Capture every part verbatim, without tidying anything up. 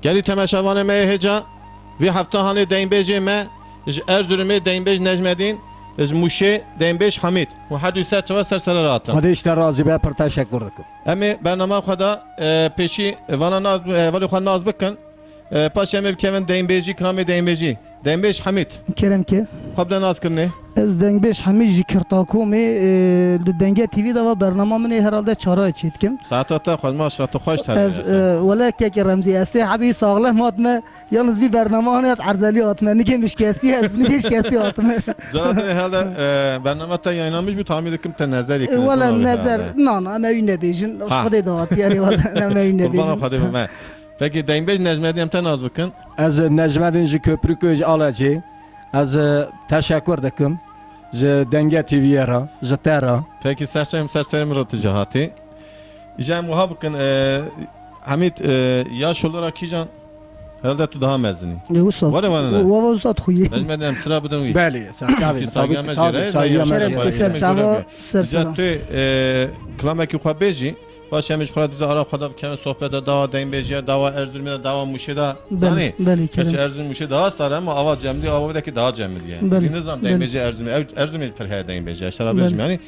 Gelî temaşevanê me yê hêja, vî hefta hanê deynbêjê me ji Erzurumê deynbêj Necmedîn, ji Mûşê deynbêj Hamîd û her du ser çava ser sere rahatin. Xwedê ji te razî be, pir teşekur dikim. Em ê bernama xwe de, e, pêşî vana nas, e, hevalê xwe nas bikin. E, paşê em ê bikevin deynbêjî, kilamê deynbêjî. Deynbêj Hamîd. Kerem ke. Xwe bide nas kirinê. Ez Dengbêj Hemî ji Kirtakomê, e, li Denge T V de va bernama min ê herhalde çarayê çê dikim. Saeta te xweş, maşallah, tu xweş terbiye. Ez, e, wele kekê Remzî, ez sê hebî saxlem hatime, yalnız bir bernama hane ez erzelî hatime. Nigê mişkestî ez, nigê şikestî hatime. Zaten herhalde, e, bernama te yayınlanmış mı? Tahmin edim te nezerî E, kirin, wele nezer, na, na, em ewî nebêjin. Ha. Xwedê de hatî, erê wele, em ewî nebêjin. Qurbana Xwedê bime. Peki, Dengbêj Necmedîn em te nas bikin. Ez Necmedîn ji Köprüköy ji Alecê. Ez, e, teşekur dikim ji Denge T V'ye re, ji te re. Peki, ser çavê min, ser serê min re tu jî hatî. Îja em wiha bikin, e, Hamîd, e, yaş olarak kîjan? Herhalde tu daha mezin î. E, wisa. Were, were ne? Wa, wa, wisa tu yê. Necmedîn, em sira bidin wî. Belê, ser çavê min. Saygıya me jê re, saygıya me jê re. Ser çava, ser çava. Îja tu, e, kilamekî xwe bêjî. Paşê em ji xwe re dîsa ara xwe de bikevin sohbeta dawa Dengbêjiya, dawa Erzurumê de, dawa Mûşê de. Belê, zanî? Belê, Gerçi kerem. Erzurum Mûşê daha sar e, ama ava cemidî, ava wê de ki daha cemidî ye. Belê, Nizam belê. Dengbêjê Erzurumê, ev Erzurumê pir heye dengbêjî, eştera Belê. bêjim yani.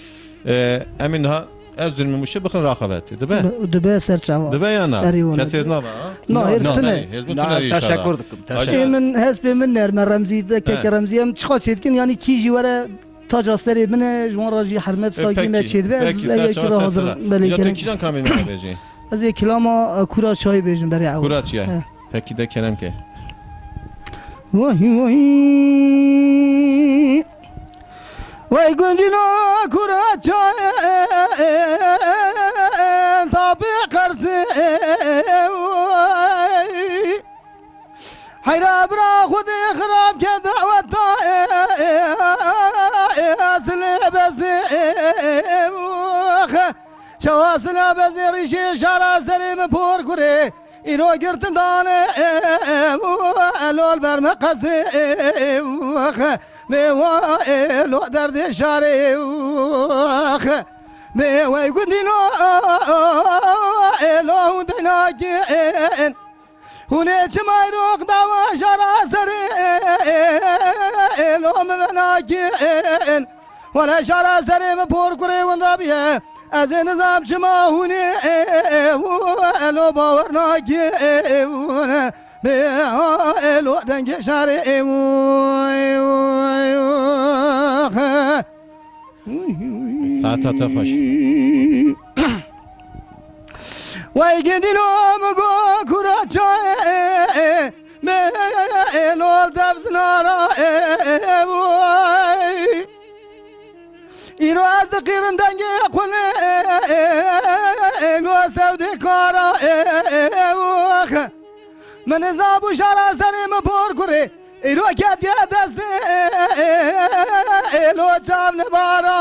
E, em ê niha Erzurumê Mûşê bixin raxebetê. Dibe? Be-, dibe ser çava. Dibe ya na? Erê wele. Kes hêz nabe, ha? Na, Na, hêz na, tune. Hêz bu Na, tune ez inşallah. teşekkür dikim, Hacı teşekkür. Ê min, hespê min nerme Remzî de, keke He. Remzî, em çiqa çêdikin, yani kî jî were taca serê min e, ji wan re jî hermet, E, saygî me pekî, çêdibe, ez pekî, ê ser yekî çava, re ser hazir sera. Belê, Îja tu kerem. kîjan kamê min bêjî? Ez ê kilama, e, Kura Çayê bêjim berê ew. Kura Çayê. He. Pekî, de kerem ke. Vay vay. Vay gundîno Kura Çayê, tabî qersê, vay. Heyra bira xwedî xirab ke daweta, ez lê bezê, çawa sila bezê rîşê şara serê min por kurê, îro girtin dane, elol ber me qezê, bê wa elo derdê şarê, bê wey gundîno, elo hûn deynakin. Hûn ê çima îro dawa şara serê, elo min venakin. Wele şara serê min por kurê winda biye. Ez ê nizam çima hûn ê, elo bawer nakin. Bê elo dengê şarê, Saeta te xweş. Wey gidîno min go Kura Çayê, me elo dev zinara, wey. Îro ez diqîrim dengê xwilê, elo sewdê kara, wey. Min nizabû şara serê min por kurê, îro ketiye destê, elo çav nebara.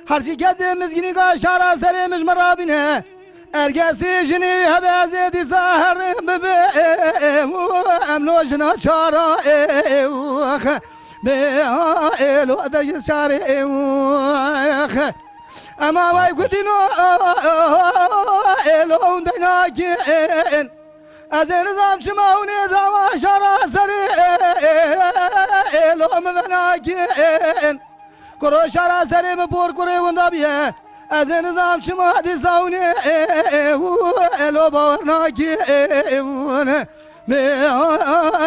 Her çi kesê mizgînî ga şara serê min ji min rabîne. Ergesî jinî hebe ez ê dîsa herim bibe. Em lo jina çara, bê elo de ji şarê. Ema wey gudîno, elo hûn deynakin. Ez ê nizam çima hûn ê dawa şara serê, elo min venakin. Kuro şara serê min por kurê winda biye. Ez ê nizam çima dîsa hûn ê, elo bawer nakin. Bê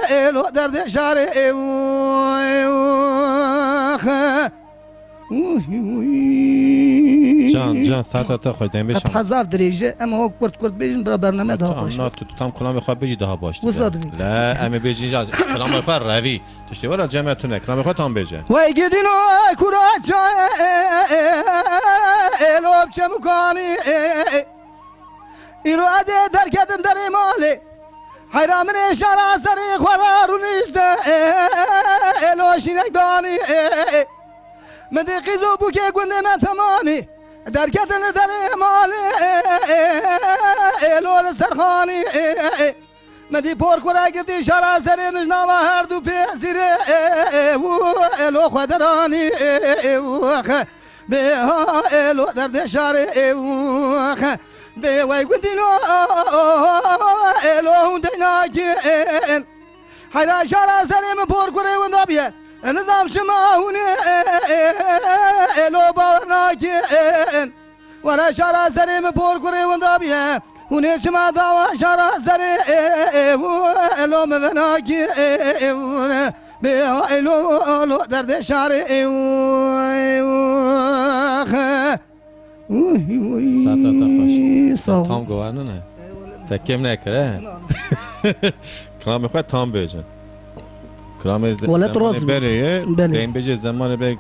elo derdê şarê. Can, can, saeta te xweş, demê Qet şan. Hezaf dirêj e, em ho kurt kurt bêjin, bira bername daha Tamam, baş. na tu, tu tam kilamê xwe bêjî daha baş dibe. Wisa dibî. Le, em ê bêjin ja, kilamê xwe revî. Tiştê were cem me tune, kilamê xwe tam bêje. Wey gidîno Kura Çayê, elo bi çemûkanî. Îro ez ê derketim derê malê. Heyra min ê şara serê xwe re rûnişte, elo şînek danî. Min dî qîz û bûkê gundê me temamî. Derketin li derê malê, elo li ser xanî. Min dî por kura girtî şara serê min ji nava her du pêzîrê, elo xwe deranî. Bê elo derdê şarê, Bê wey gundîno êlo hûn dey nakin. Heyra şara serê min por kurê winda biye. Nizam çima hûn êlo bawer nakin. Were şara serê min por kurê winda biye. Hûn ê çima dawa şara serê êlo min venakin. Bê êlo lo derdê şarê. Uy, uy. Saeta te xweş. Sağ ol. Te tam guherîne. Te kêm nekir, he? Kilamê xwe tam bêjin. Kilamê ze-, Welat zemanê rast. Berê ye, Belê. Deynbêjê zemanê bê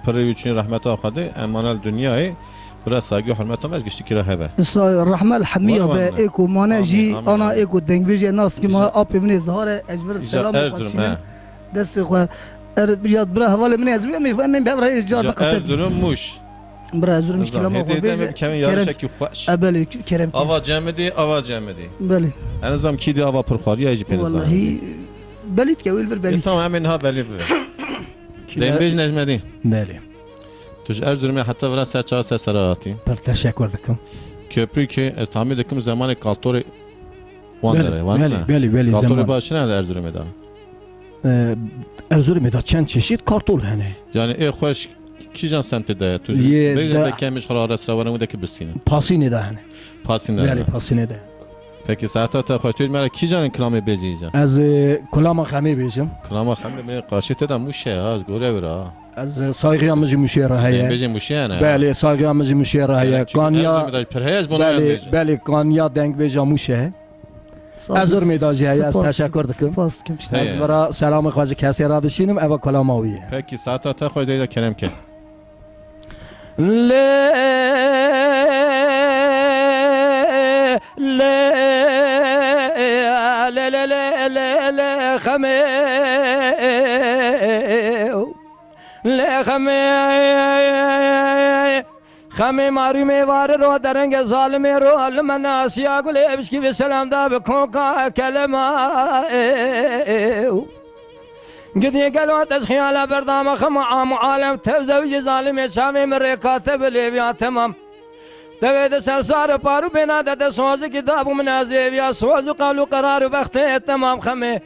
pirî û çûyî rehmeta Xwedê, emanel dinyayê, bira saygî hurmeta me ji giştî kira hebe. Sa-, rehmel hemiya Were be, were. Êko mane Amîn, jî, amîn, ana amîn. Êko dengbêjê nas ki ma Ji- apê min ê Zahar e, ez vir Îja selam Erzurum, xwe he. Destê xwe. Er, ya bira hevalê min ez em ê, em ê bevra êca Îja de qisê. Erzurum, Mûş. Bira Erzurum Nizam, kîlama hêdî xwe hêdî em ê bêje. Bikevin yarişekî xweş. E, belê, kerem ke. Ava Cemidî, ava Cemidî. Belê. En azam kî dî ava pirxwariya jî pê Wallahî, belî dike, wî li vir belî. E, tamam, em ê niha belî bibe. Kî Deynbêj Necmedîn. Belê. Tu ji Erzurumê heta vira ser çawa ser sera hatî? Pir teşekkür dikim. Köprü ki ez tahmin dikim zemanê Kaltorê wan Belê, dere, wan belê, ne? Belê, belê, Kaltorê zeman. Baş ne Erzurumê de? Ee, Erzurumê de çend çeşit kartol hene. Yani ê xweş kîjan semtê de ye? Tu Yê bêjin de de kemîş xwe re restrawene wî de ki bistîne. Pasînê de hene. Pasînê de Belê, hene. Pasînê de. Peki saeta te xweş, tu ji me re kîjanên kilamê bêjî îca? Ez, e, kulama Xemê bêjim. Kulama Xemê, min qarşî te de Mûşe ya, ez gore vir ha. Ez, e, saygıya min ji Mûşê re heye. Dengbêjê Mûşê ne? Belê, saygıya min ji Mûşê re heye. Gerek çünkü Kanya, Erzurumê de pir heye, ez bunu belê, em bêjin. Belê, Kanya dengbêja Mûşe. Sağ ol. Erzurumê de jî heye, ez Spas, teşekkür dikim. Spas dikim işte. Heye. Ez vira selamê xwe ji kesê re dişînim, eva kulama wî ye. Peki, saeta te xweş, de kerem ke. Lê, lê, lê, lê, lê, lê, Xemê. Lê Xemê, Xemê marûmê varir o derenge zalimê ro li me nasiya gulê bişkî bi selam da bi koka kelema. Gidî gelo te ji xiyala berdame Xema am û alem tev zewicî zalimê çavê min rêka te bi lêviya temam. Devê de sersar par û pêna de te sozikî dabû min ez êviya soz û qewl û qerar û bextê temam Xemê.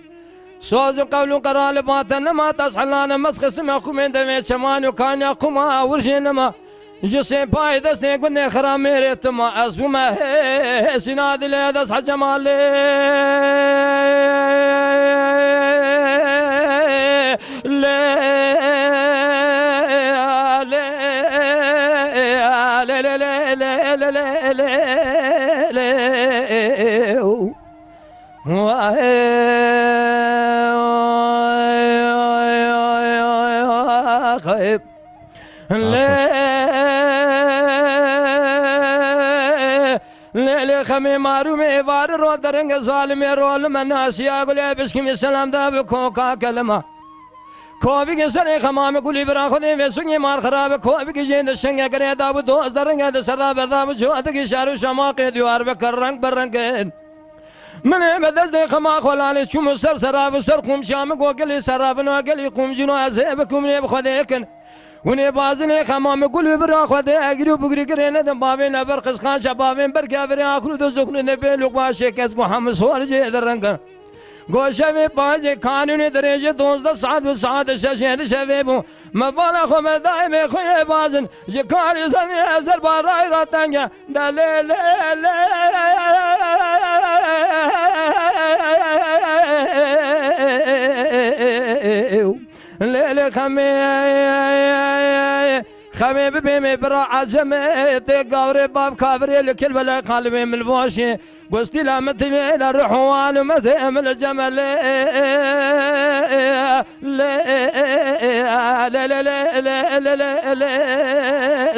Soz û qewl û qeral li ba te nema, te ez helane mez xistime xumên devê çeman û kanya quma wir jê nema. Ji sêpayê destê gundê xira mêrê tima, ez bûme hê sîna dilê dest Hec Cemalê. Lê, lê, lê, lê, lê, lê, lê, lê, lê, lê, lê. Lê, lê, lê, Xemê marûmê êvarî ro derenge zalimê ro li me nasiya gulê bişkimî selam da bi koka kelima. Kovîkê serê Xemamê gulî bira xwedê vê sungê mar xirabe kovîkê jê de şenge girê da bû doz derenge de serda berda bû cotikî şar û şemaqê dîwar be kerreng berrengin. Min ê bi destê Xema xwelalê çûm û ser serav û ser qûmça min got, gelî serravin û gelî qûmcîn û ez ê bikim nê bi Xwedê kin. Hûn ê bazinê Xema min gul û bira Xwedê egirî û bigirî girê nedin bavê neber qisqanca bavên ber gevirê axir û dozok nû nebê lûk başê kes got hemû sor jê de rengin. Got şevê payîzê kanûnê dirêjê dozdeh saet û saet şeşê di şevê bû. Me bala xwe merdayê mêxuyê bazin, ji karî zanî ezer ba ray ra tenge. De lê lê lê. Lê lê Xemê, Xemê bibê me bira Ecemê, tê gavrê bav kavirê li kil belê qalibê min boşê. Gustîla min tilê de ruh û alû me dê min li cemelê. Lê, lê, lê,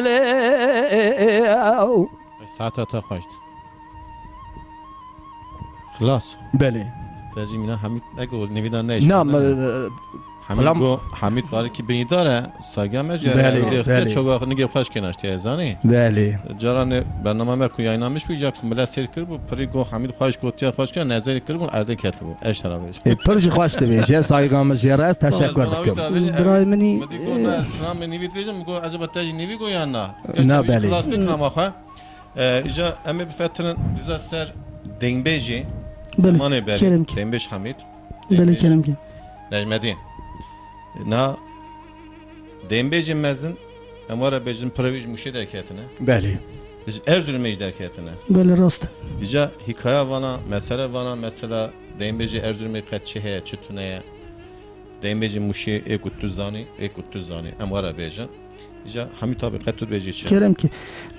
lê. Saeta te xweş. Xilas. Belê. Te jî mîna Hemîd ego nivîdan neyşe. Na, me, Hemîd Xilam- go, Hemîd barikî binîdar e, sagiya me jî Belê, erdê xiste belê. Çoga nigê xweş kênaştiye zanî. Belê. Caranê bernama me ku yayınlanmış bû, ya ku mile seyr kiribû, pirî go Hemîd xweş gotiya xweş kir, nezerî kiribû, erdê ketibû. Eş tera vêj. E, pir jî xweş dibêje, saygam ji rest teşekkür dikim. Birayê minî, Min dî go, e, na, ez kilamê nivî dibêjim, go, acaba te jî nivî go yan na? Na, Gerçi belê. Xilas kir kilama xwe. E, îca em ê bifetinin dîza ser dengbêjê Belê, zemanê berê. Kerem ki. Dengbêj Hamîd. Belê, Dengbêj kerem ki. Necmedîn. Na dengbêjê mezin, em were bêjin, pira wî ji Mûşê derketine. Belê. Ji Erzurumê jî derketine. Belê, rast e. Îca hîkaya vana, mesele vana, mesela dengbêjê Erzurumê qet çi heye, çi tune ye? Dengbêjê Mûşê ê ku tu zanî, ê ku tu zanî, em were bêjin. Îca Hamîd abi, qet tu bêjî çi? Kerem ki.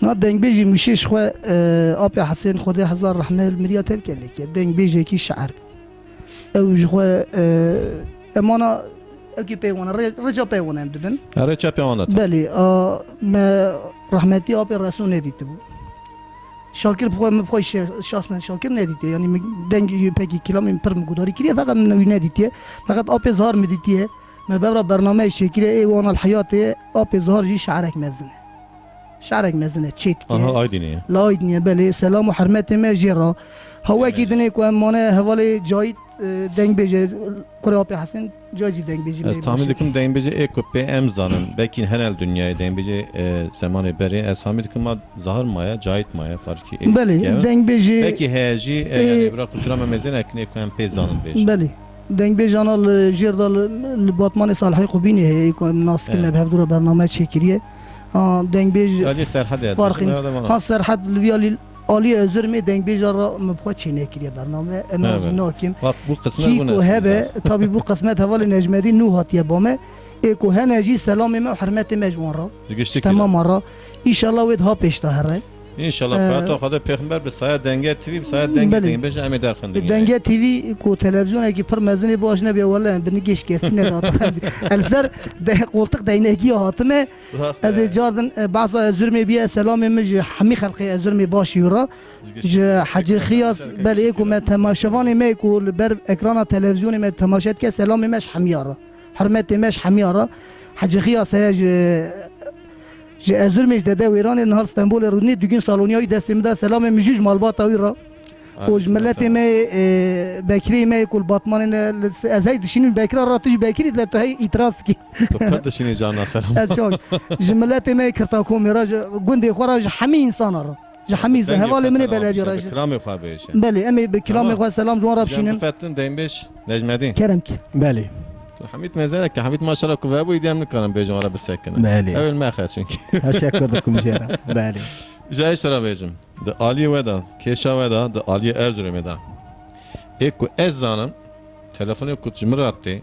Na dengbêjê Mûşê ji xwe, e, apê Hesên, Xwedê hezar rehme, li miriya tevke lêke. Dengbêjekî şe'er. Ew ji xwe, e, emana, ew kî peywana, rê-, rêça peywana em dibin. Ha, rêça peywana. Belê, a, me rehmetî apê Resû nedîtibû. Şakir bi xwe, min bi xwe şe-, şahsen Şakir nedîtiye. Yanî min deng pekî kilamên pir min gudarî kiriye, feqet min wî nedîtiye. Feqet apê Zahar min dîtiye. Me bevra bernameyê çêkiriye, ê wana li heyatê, apê Zahar jî şe'rek mezin e. Şe'rek mezin e, çê dike. Aha, Aydînê ye. Li Aydînê ye, belê. Selam û hurmetê me jê re. Ha wekî Belê. dinê ku em mane hevalê Cahit, e, dengbêje, kurê apê Hesên, Cahit jî dengbêjî me. Ez tahmin dikim dengbêjê ê ku pê em zanin, belkî hene li dinyayê dengbêjê, e, zemanê berê. Ez tahmin dikim ma Zahar maye, Cahit maye, parkî ê Belê, kevin. dengbêjê Belkî heye jî, e, ê yanî bira qusura me mêzê nekin ê ku em pê zanin bêjin. Belê. Dengbêjana li jêr de li, li Batmanê Salihê Qubînê heye, ê ku em nas dikin, Evet. me bi hevdû re bername çêkiriye. Ha, dengbêj Ya, lê Serhedê farqîn. dibêjin, herhalde vana. Ha, Serhed li vîya lî-, alî Erzurumê dengbêja re min bi xwe çênekiriye bername. Em Evet. ez nakim. Bak, bu kısmet Kî bu ku nasip hebe, ya. tabî bu qismet hevalê Necmedîn nû hatiye ba me. Ê ku hene jî selamê me û hurmetê me ji wan re. Ji giştî Ji temama re. Înşallah wê daha pêş de here. Înşallah, Ee, Xwedê Xwedê pêxember bi saya Denge T V, bi saya Dengê Belê. Dengbêj em ê derxin dinyayê. Denge T V ku televîzyonekî pir mezinê baş nebiye, wele bi nigêş kesî nedat. Ez li ser de, qoltiq deynekî hatime. Rast Ez ê e. cardin, e, behsa Erzurumê biye, selamê min ji hemî xelqê Erzurumê baş yû re. Ji Hecî Xiyas, belê, ê ku me temaşevanê me ku li ber ekrana televîzyonê me temaşe dike, selamê me ji hemiya re. Hurmetê me ji hemiya re. Hecî Xiyas heye ji, ji Erzurumê, ji Dede Wêranê, niha li Stenbolê rûnê, Dugin Saloniyayî destê min de, selamê min jî ji malbata wî re. Û ji miletê me, e, Bekirê me ku li Batmanê ne, li, ez hey dişînim Bekira re, tu jî Bekirî de tu hey îtiraz dikî. Tu pir dişînî carna selam. Ez çok. Ji miletê me Kirtakomê re, ji gundê xwe re, ji hemî însana re. Ji hemî Dengê hevalê xwe min ê selam belediyê bêje, re bi jî. Kilamê xwe bêje. Belê, em ê bi kilamê Tamam. xwe selam ji wan re Hocam bişînin. Bifetin Dengbêj Necmedîn. Kerem ki. Belê. Hemîd Mezerek ki, Hemîd maşallah ku vebû îdî em nikarin bêjin wan re bisekinin. Belê. Ew ê me xer çünkü. Teşekkür dikim jê re. Belê. Îca ez tira bêjim. Di aliyê we de, kêşa we de, di aliyê Erzurumê de. Ê ku ez zanim, telefonê ku ji min re tê,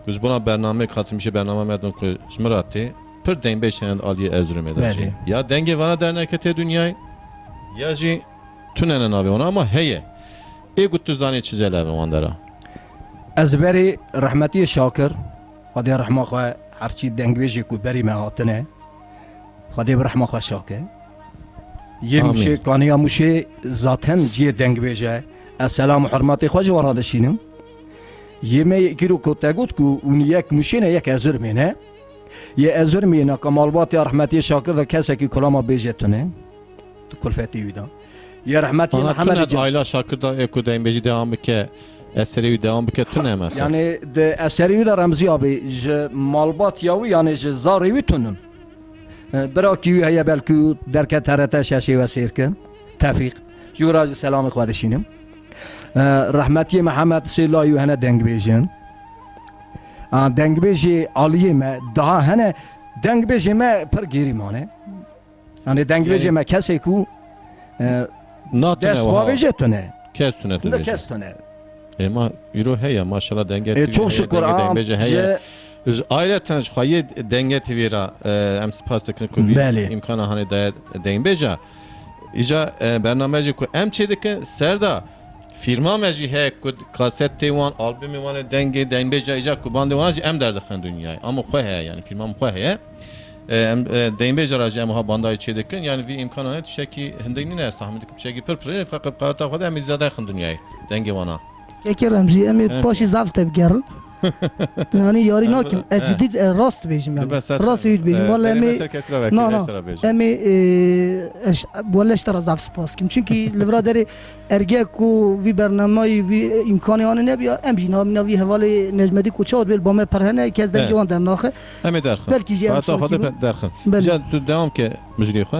ku ji bona bernameyê, xatirmişê bername me din ku ji min re tê, pir dengbêj hene di aliyê Erzurumê de jî. Belê. Ya dengê vana derneke tê dinyayê, ya jî tune ne navê wan, ama heye. Ê ku tu zanî çi celebin wan dera? Ez berê rehmetiyê Şakir, Xwedê rehma xwe, herçî dengbêjê ku berî me hatine, Xwedê bi rehma xwe şake. Yê Amîn. Mûşê, kaniya Mûşê zaten ciyê dengbêj e. Ez selam û hurmatê xwe ji wan re dişînim. Yê me yê îro ku te got ku hûn yek Mûşê ne, yek Erzurumê ne. Yê Erzurumê ne, ka malbatiya rehmetiyê Şakir de kesekî kulama bêje tune. Tu kulfetê wî de. Yê rehmetiyê Ana Mihemed tune Îca. Ayla Şakir de ê ku dengbêjî devam bike, eserê wî devam bike, tune mesela. Yani di eserê wî de Remzî abi ji malbatiya wî, yani ji zarê wî tunin. E, birakî wî heye, belkî derket T R T şeşê we sêr kin. Tefîq. Ji wî re jî selamê xwe dişînim. E, rehmetiyê Mihemed sê layî wî hene dengbêjin. A, dengbêjê aliyê me daha hene, dengbêjê me pir gêrî mane. Yani dengbêjê Yani me kesê ku, e, Natune dest wiha. bavêje tune. Kes tune tu Ne bêje. kes tune. Ê ma îro heye, maşallah, denge Ê, tune çok heye, şükür, denge, am, dengbêje heye. ji Ji ayreten ji xwe yê Denge T V ra, e, em spas dikin ku vî Belê. îmkana hanê daye dengbêja. Îca, e, bername jî ku em çê dikin, ser da fîrma me jî heye ku kasetê wan, albumê wan ê dengê, dengbêja îca ku bandê wan jî em derdixin dinyayê. Ama xwe heye, yani fîrma min xwe heye. E, em, e, dengbêja ra jî em ha bandayê çê dikin. Yani vî îmkana heye, tiştekî hindî nîne, ez tahmin dikim tiştekî pir pir e, feqet qeweta xwe de em ê zêde xin dinyayê dengê wana. Kekê Remzî, em ê Em paşî zaf tevgerin. Yani yarî Em nakim. E, he. cidî, e, rast bêjim yani. Dibe ser Rast ser. êyî dibêjim. E, Vallahi em berê ê, ser kesra vekî, na, na. Esra bêjim. Em ê, e, eş, welle ji te re zaf spas kim. Çünkü li vira derê erge ku vî bernamayî, vî îmkanê anî nebiya, em jî navîna vî hevalê Necmedî ku çawa dibê li ba me pir hene, kes dengê He. wan dernaxe. Em ê derxin. Belkî jî em Hata xwe şakî de bin. pe-, derxin. Belê. Îca tu devam ke mijûlê xwe.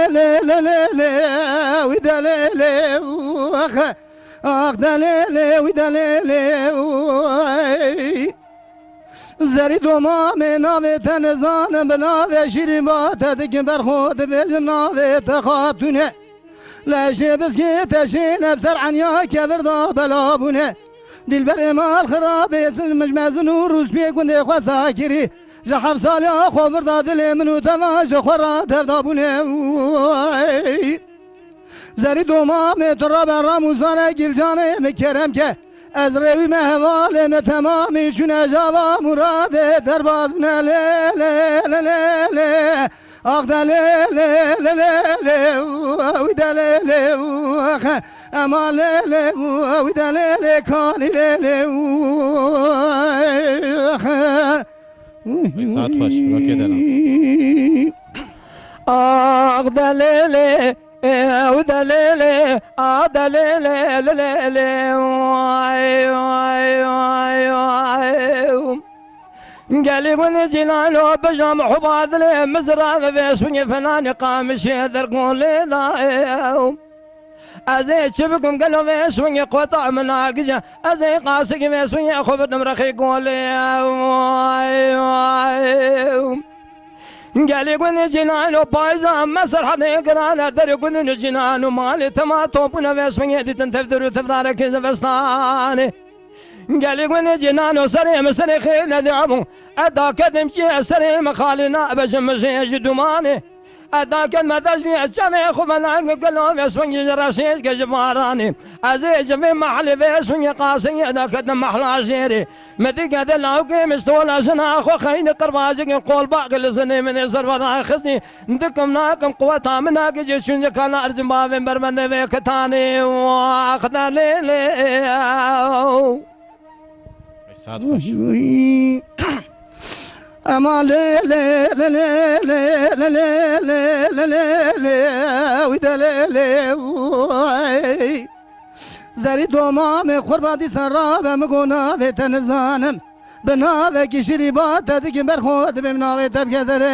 lê lê lê lê lê, wî de lê lê, ax, ax de lê lê, wî de lê lê, oy. Zerî domamê navê te nizanim, bi navê şîrîn ba te dikim berxwe dibêjim navê te xatûne. Leşê biskê te şêne bi ser enya kevir da bela bûne. Dîlberê mal xirabê, min ji mezin û rûspiyê gundê xwe sakirî. Ji heft saliya xwe vir da dilê min û te va ji xwe ra tevda bûne. Zerî domamê tu rabe Ramûzane Gilcanê min kerem ke. Ez rêwî me hevalê me temamî çûne java Muradê derbaz bûne lê lê lê lê lê. Ax de lê lê lê lê lê, wî de lê lê, ax, ema lê lê, wî de lê lê, kanî lê lê, ax. Saet xweş, rokê de ne. Ax de lê lê, ew de lê lê, a de lê lê, lê lê lê, ay, ay, ay, ay. Gelî gundê cîlalo bijam huba dilê mizra ve vê şûngê fenanê qamişê dergolê da ew. Ez ê çi bikim gelo vê şûngê qota min agije. Ez ê qasikî vê şûngê xwe bidim rexê golê ew. Gelî gundê cîlalo payza me serhedê girane derê gundê cîlalo malê tema topûne vê şûngê dîtin tevdir û tevdarekê zivistanê. Gelî gundê cînano serê min serê xêne de bû. Eda kedim çi serê min xalî nabe ji min jê ji dumanê. Eda ket me dejnî ez çavê xwe vena gelo ve swengî ji reşê ke ji baranê. Ez ê ji vê mehlê vê swengê qasê eda ketim mehla jêrê. Me dî gede lawkê min stola jina xwe xeynî qirbacikê qolbak li zinê min ê servada xistî. Dikim nakim quweta min nagihîje çûnce kala erzin bavên bermendê vê ketanê. Wax de lê lê. Ay, saet xweş. Ema lê lê lê lê lê lê lê lê lê lê lê wî de lê lê. Zerî domamê xurba dîsa rabe min got navê te nizanim. Bi navekî şirî ba te dikim ber xwe dibêm navê te bike zerê.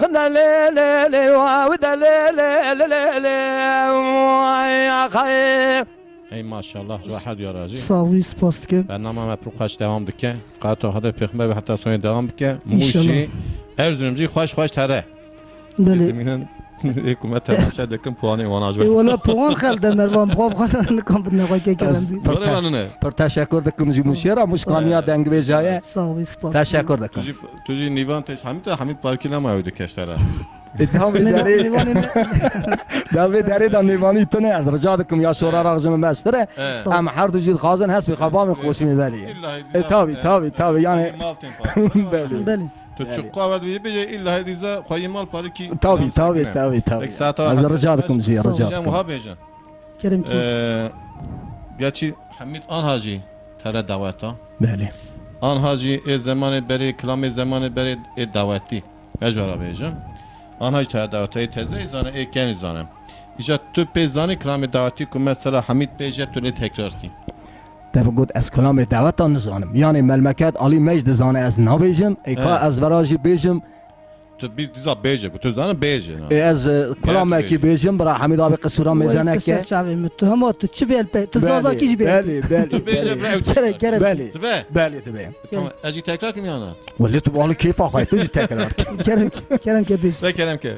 axine lê lê lê wa wide lê lê lê lê lê. Ay axay. Ey maşallah, ji we her diyar rajî. Sax bî, spas dikim. Bernama me pir xweş dewam dike. Qeto hede pêxember be heta sonê dewam bike. İnşallah. Mûşî, Erzurum jî xweş xweş tere. Belê. Dimînin ê ku me temaşe dikin, puanê wan a ji we. Ê wela puan xel de mervan, puan xwe de nikan bidine xwe ke kerem zî. Pir te-, pir teşekkür dikim ji Mûşê re, Mûş kaniya dengvêjaye. Sax bî, spas. Teşekkür dikim. Tu jî, tu jî nîvan te, Hemîd, Hemîd Parkî nema ew di keştera. E, da vê derê, da vê derê de nêvanî tune, ez rica dikim ya şora raxjime mestir e. Em her du jî dixwazin hespê xwe bavin qoşimê berî. E, tabii, tabii, tabii, yani. Belê. Belê. Tu çi qawet vê bêje, illa hêdîza xweyî mal parikî. Tabii, tabii, tabii, tabii. Ez rica dikim jî, rica dikim. Wiha bêjin. Kerem ki. Ee, gerçi Hemîd anha jî tere daweta. Belê. Anha jî ê zemanê berê, kilamê zemanê berê ê dawetî. Ez ji we re bêjim. Anha jî tere daweta, ê teze zane, ê kenî zane. Îca tu pê zanî kilamê dawetî ku mesela Hemîd bêje, tu lê tekrar kî. Te bi got ez kilamê daweta nizanim. Yanî Melmeket Alî Mecd dizane ez nabêjim. Ê ka ez vera jî bêjim. Tu bî diza bêje, ku tu zane bêje, na. Ê, ez, e, kulamekî bêjim, bira Hemîd abi qisûra mêze neke. Ser çavê min, tu hema tu çi bêl pe, tu zazakî jî bêl. Belê, belê, belê. Tu bêje, bira, ew kerem, kerem. Belê. Tu be. Belê, tu be. Tamam, ez jî tekrar kim yana? Wele tu balı keyfa xwe, tu jî tekrar. Kerem, kerem ke bêj. Be kerem ke.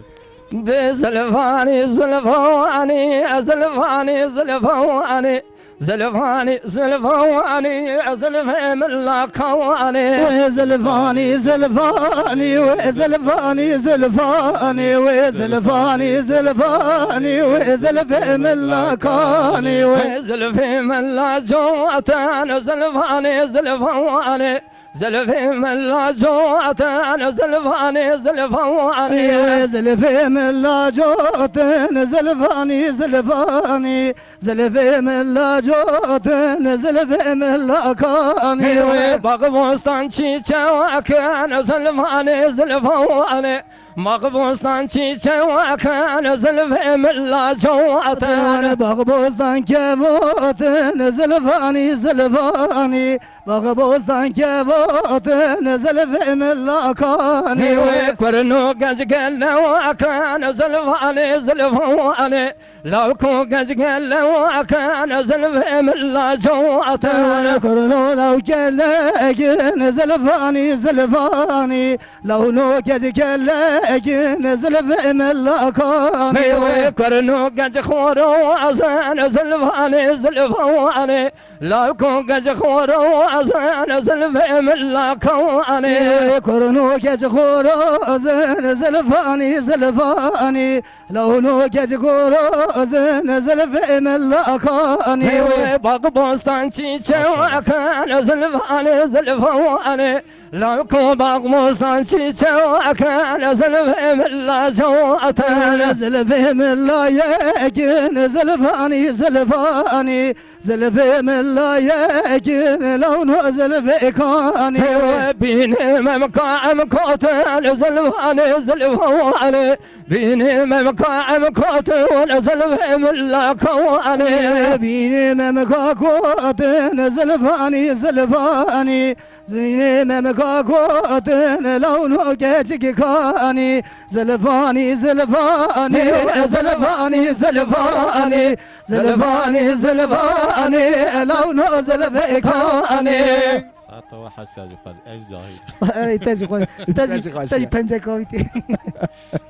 Bi zilvanî, zilvanî, zilvanî, zilvanî. Zilvanî, zilvanî, zilfê min la kawanî. Wê zilvanî, zilvanî, wê zilvanî, zilvanî, wê zilvanî, zilvanî, wê zilfê min la kanî. Wê zilfê min la coten, zilvanî, zilvanî. Zilfê min la coten, zilvanî, zilvanî. Wê zilfê min la coten, zilvanî, zilvanî. Zilfê min la cotin, zilfê min la kanî. Wê bax bostan çîçekin, zilfanê, zilfanê. Bax bostan çîçekin, zilfê min la cotin. Bax bostan kevotin, zilfanî, zilfanî. Bax bostan kevotin, zilfê min la kanî. Wê kurno gez gelewakin, zilfanê, zilfanê. Law ku gez gelewakin, zilfê min la cotin. Kurno law gelekin, zilfanî, zilfanî. Law no gez gelekin, zilfê min la kanî. Wê kurno gez xorozin, zilfanê, zilfanê. Law ku gez xorozin, zilfê min la kanî. Wê kurno gez xorozin, zilfanî, zilfanî. Lawno gec gorozin, zilfê min la kanî. Wê bax bostan çîçewakin, zilfanê, zilfanê. Law ku bax bostan çîçewakin, zilfê min la cotin. Zilfê min la yekin, zilfanî, zilfanî. Zilfê min la yekin, lawno zilfê kanî. Wê bînê me mika em kotin, zilfanê, zilfanê. Bînî me mika em kotin, zilfê min la kanî. Bînî me mika kotin, zilfanî, zilfanî. Bînî me mika kotin, lawno keçik kanî. Zilfanî, zilfanî, zilfanî, zilfanî. Zilfanî, zilfanî, lawno zilfê kanî. Tawa her siyacı faz, ez cahil. Ey, te jî xweş. Te jî, Te jî xweş te jî ya. Pence kavîtî.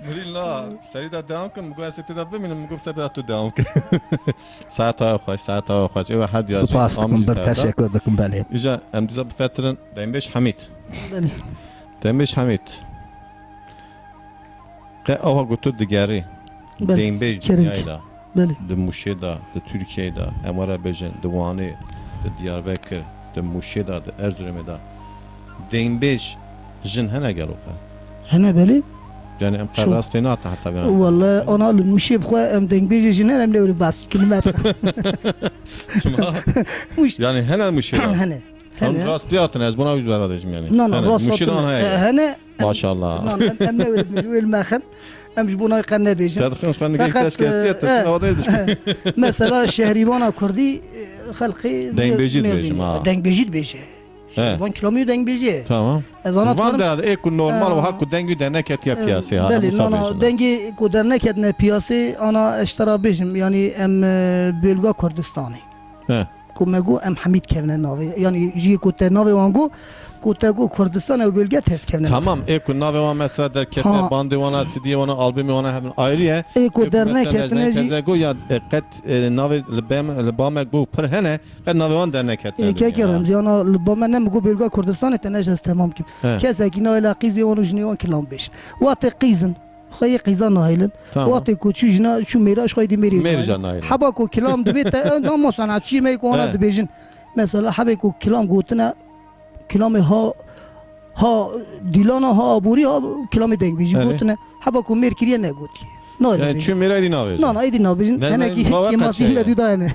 Mirî la, serî de devam kin, min got ez ê tê de bimînim, min got bi se bira tu devam kin. Saeta we xweş, saeta we xweş. Ewa her diya jî Spas dikim, bir teşekkür dikim, belê. Îja em diza bifetirin, Dengbêj Hemîd. Belê. Dengbêj Hemîd. Qe awa ku tu digerî, Belê, Dengbêj kerem dinyayê ki. De, Belê. Di Mûşê de, di Tirkiyeyê de, em were bêjin, di Wanê, di Diyarbekir, di Mûşê de, di Erzurumê de, Dengbêj jin hene gelo qe? Hene belê. Yani em qe Şo- rastê natin heta vêna. Wele ana li Mûşê bi xwe em Dengbêjê jin hene, em ne were bas kilometre. Çima? Mûş- Yani hene Mûşê de? Hene. Hene. Em rastî hatin, ez buna wî zû herhalde jim yani. Na, na, Hene. Rast Mûşê de hatin. Ana heye. E, hene. Em, Maşallah. Na, em, em ne wêr, wêr mexin. Em ji bo nayê qe nebêjin. Te dixin, xwe nigê Feqet, kes kestiye, e, te e, sina wadayê dişkî. Mesela şehrîvana kurdî, e, xelqê Dengbêjî Mêrdîn, dibêjim, ha. Dengbêjî dibêje. He. Şehrîvan kilamî û dengbêjî. Tamam. Ez ana Van dikarim dera de ê ku normal E, û ha ku dengî derneketiye e, piyasê, ha, belê, hemû na, na, sabêjin. Dengê ku derneketine piyasê, ana ez ji te re bêjim, yani em, e, bölga Kurdistanê. He. Ku me got em Hemîd kevne navê. Yani jî ku te navê wan got, ku te got Kurdistan ew bölge tev kevne navê. Tamam, ê ku navê wan mesela derketine, Ha. Bandê wana, C D'yê wana, albûmê wana hebin ayrı ye. Ê ku Ê ku mesela derneketine jî teze got ya, e, qet, e, navê li bem-, li ba me got pir hene, qet navê wan derneketine Ê keke ya. Remzî, ana li ba me ne mi got bölga Kurdistanê te ne ji ez temam kim. He. Kesekî nayê la qîzê wan û jinê wan kilam bêjin. Wextê qîzin. Xweyê qîza nahêlin. Tamam. Wextê ku çû jina, çû mêra, ji xwe êdî mêrê Mêrê nahêlin. Jina nahêlin. Heba ku kilam dibê te, e, na, mesela çiyê me ku ana He. Dibêjin. Mesela hebê ku kilam gotine, kilamê ha, ha dîlana, ha aborî, ha kilamê dengbêjî Erê. Gotine. Heba ku mêr kiriye negotiye. Nahêlin Yani bêjin. Çû mêra êdî nabêjin. Na, na, êdî nabêjin. Ne, ne, Henekî bawer kêmasî qeçe me ye. Dû dayene.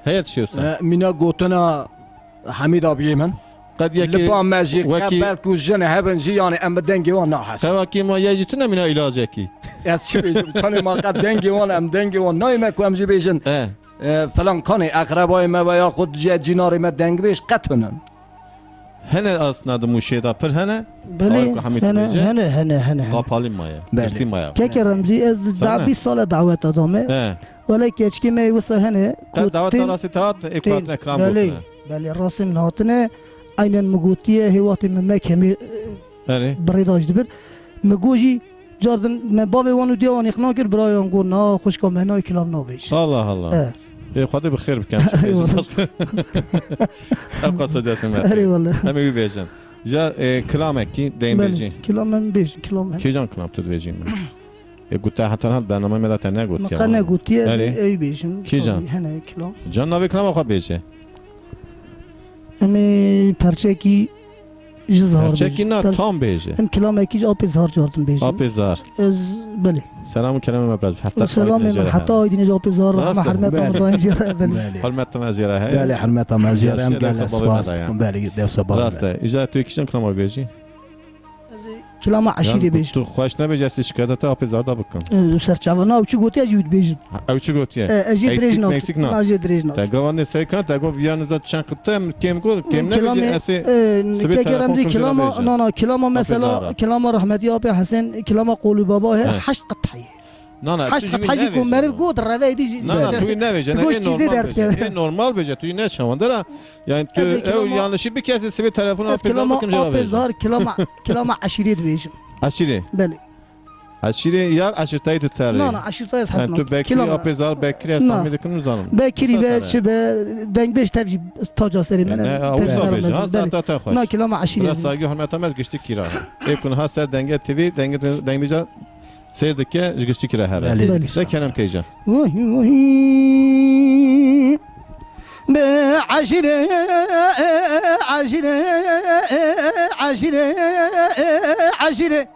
Heye dişê wisa. E, mîna gotina Hemîd abiyê min. Qed yekê Li ba me jî wekî qe belkû jin hebin jî, yani em bi dengê wan nahesin. Qe wekî ma ye jî tune mîna îlacekî. Ez çi bêjim? Kanê ma qe dengê wan, em dengê wan nayê me ku em jî bêjin, E. e, filan kanê eqrebayê me veya xwe cî-, cînarê me dengbêj qe tune. Hene aslında di Mûşê de pir hene. Belê, Awê ku Hemîd hene, dibêje. Hene, hene, hene, hene. Qapalî maye. Belê. Giştî maye. Keke Remzî, ez Sana? Da bîst sale daweta dame. He. Wele keçkê me wisa hene. Te ku daweta tên, rastî te hat, ê ku tên, hat ekran belê. Gotine. Belê, rastî min hatine. Aynen min gotiye, hê wextê min me kemî, Erê. Birê da ji dibir. Min got jî, cardin me bavê wan û diya wan îqna kir, birayê wan got, na, xwişka me nayê kilam nabêje. Allah Allah. E. Ê, Xwedê bi xêr bikin. Eyvallah. Ev qasa desin me. Erê wele. Em ê wî bêjin. Ja, e, kilamekî, deyin Belê, bêjî. Kilam em bêjin, kilam em. Kêjan kilam tu dibêjî min? E, gote heta niha bername me de te negotiye. Min qe negotiye, ez Erê. Ê bêjim. Kîjan? Tabii, hene kilam. Can navê kilama xwe bêje. Em ê perçekî ji zahar Perçekî bêjim. Na, Per-, tam bêje. Em kilamekî ji Apê Zahar cardin bêjim. Apê Zahar. Ez, belê. Selam û kelamê me biraz. Heta Selamê min heta aydîne ji Apê Zahar, Rast rahme e. Hurmeta min daim jê re, belê. Belê. Hurmeta me jê re heye. Belê, hurmeta me jê re. Em gelek spas. Belê, dewsa bavê me. Rast e. Îja tu kîjan kilama bêjî? Ez ê kilama eşîrê bêjim. Tu xweş nebêjî, ez ê şikayeta te Apê Zahar da bikim. E, serçava na, ew çi gotiye, ez jî wî dibêjim. Ha, ew çi gotiye? E, ez jê dirêj nakim. Eksik, eksik na. Na, jê dirêj nakim. Te gava nê sey ka, te gov ya niza çend qit te kêm got, kêm nebêjî, ez ê sibê telefon kim jê re bêjim. Kilamê, e, keke Remzî, kilama, na, na, kilama Apê Zahar. Mesela, kilama rehmetî Apê Hesên, kilama Qolû Baba heye, He. Heşt qit heye. Na, na, Heşt tu jî qet wî hecî ku nevêje. Meriv got reve êdî ji Na, na, tu wî nevêje, ne, ê normal bêje. Ê normal bêje, tu jî ne şewandera. Yani tu ev yanlışî bikesî, sibê telefona Apê Zahar bikim jê re bêje. Kilama, kilama eşîrê dibêjim. Eşîrê? Belê. Eşîrê yar eşîrtayî tu terê. Na, na, eşîrtayî ez hes nakim. Yani tu Bekirî, Apê Zahar Bekirî ez tahmîn dikim, nizanim. Bekirî be, çi be, dengbêj tev jî taca serê me ne. Ne, wisa bêje. Ha, saeta te xweş. Na, kilama eşîrê. Biraz saygı hurmeta me ez giştî kîra. Ê ku niha ser Denge T V, Denge, Dengbêja Seyr dike, ji giştî kire here. Belê. Belê. De kerem keycan. Vay, vay. Be eşîre, eşîre, eşîre, eşîre,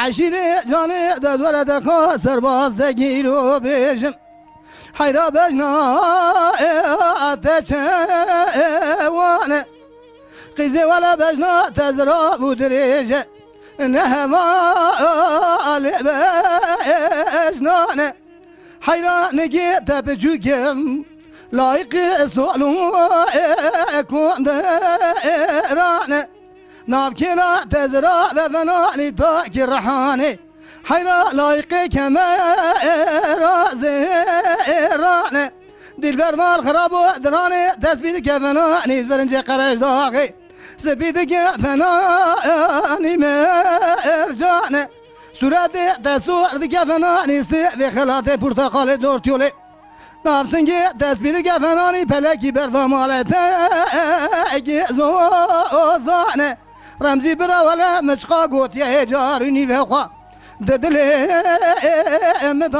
eşîre, canê de dore de xwe serbaz de gîro bêjim. Heyra bejna, e, te çewane. Qîzê wele bejna te zirav û dirêje. Ne hevalê bejnane. Heyranigê te biçûkim. Layqê sol û, e, kundirane. Navkêla te zirav e venanî takî rehane. Heyra layqê kemera zêrane. Dilber mal xirabo dirane, dest bî dike venanî, birincê qereş daxê. Spî dike fenanî mercanê. Sûretê te sor dike fenanî sêvê xelatê porteqalê dort yolê. Navsingê te spî dike fenanî pelekî berva malê te eke zozane. Remzî bira wele miçqa gotiye hê carî nîve xwe. Di dilê min de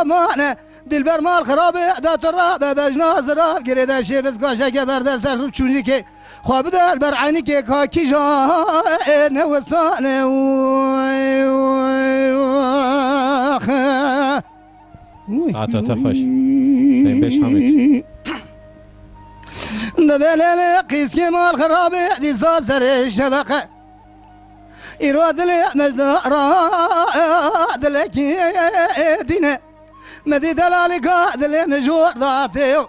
mane. Dilber mal xirabê de tu rabe bejna zirav girê de şêbiz gaşeke berde ser çûnîkê. Xwe bide li ber eynîkê ka kîja ê ne wisane. Saeta te xweş. Dembêj Hamid. Dibelele qîskê mal xirabê dîsa serê şebeqe. Îro dilê mejdara dilekî dîne. Me dî delalîka dilê min jor da tê yo.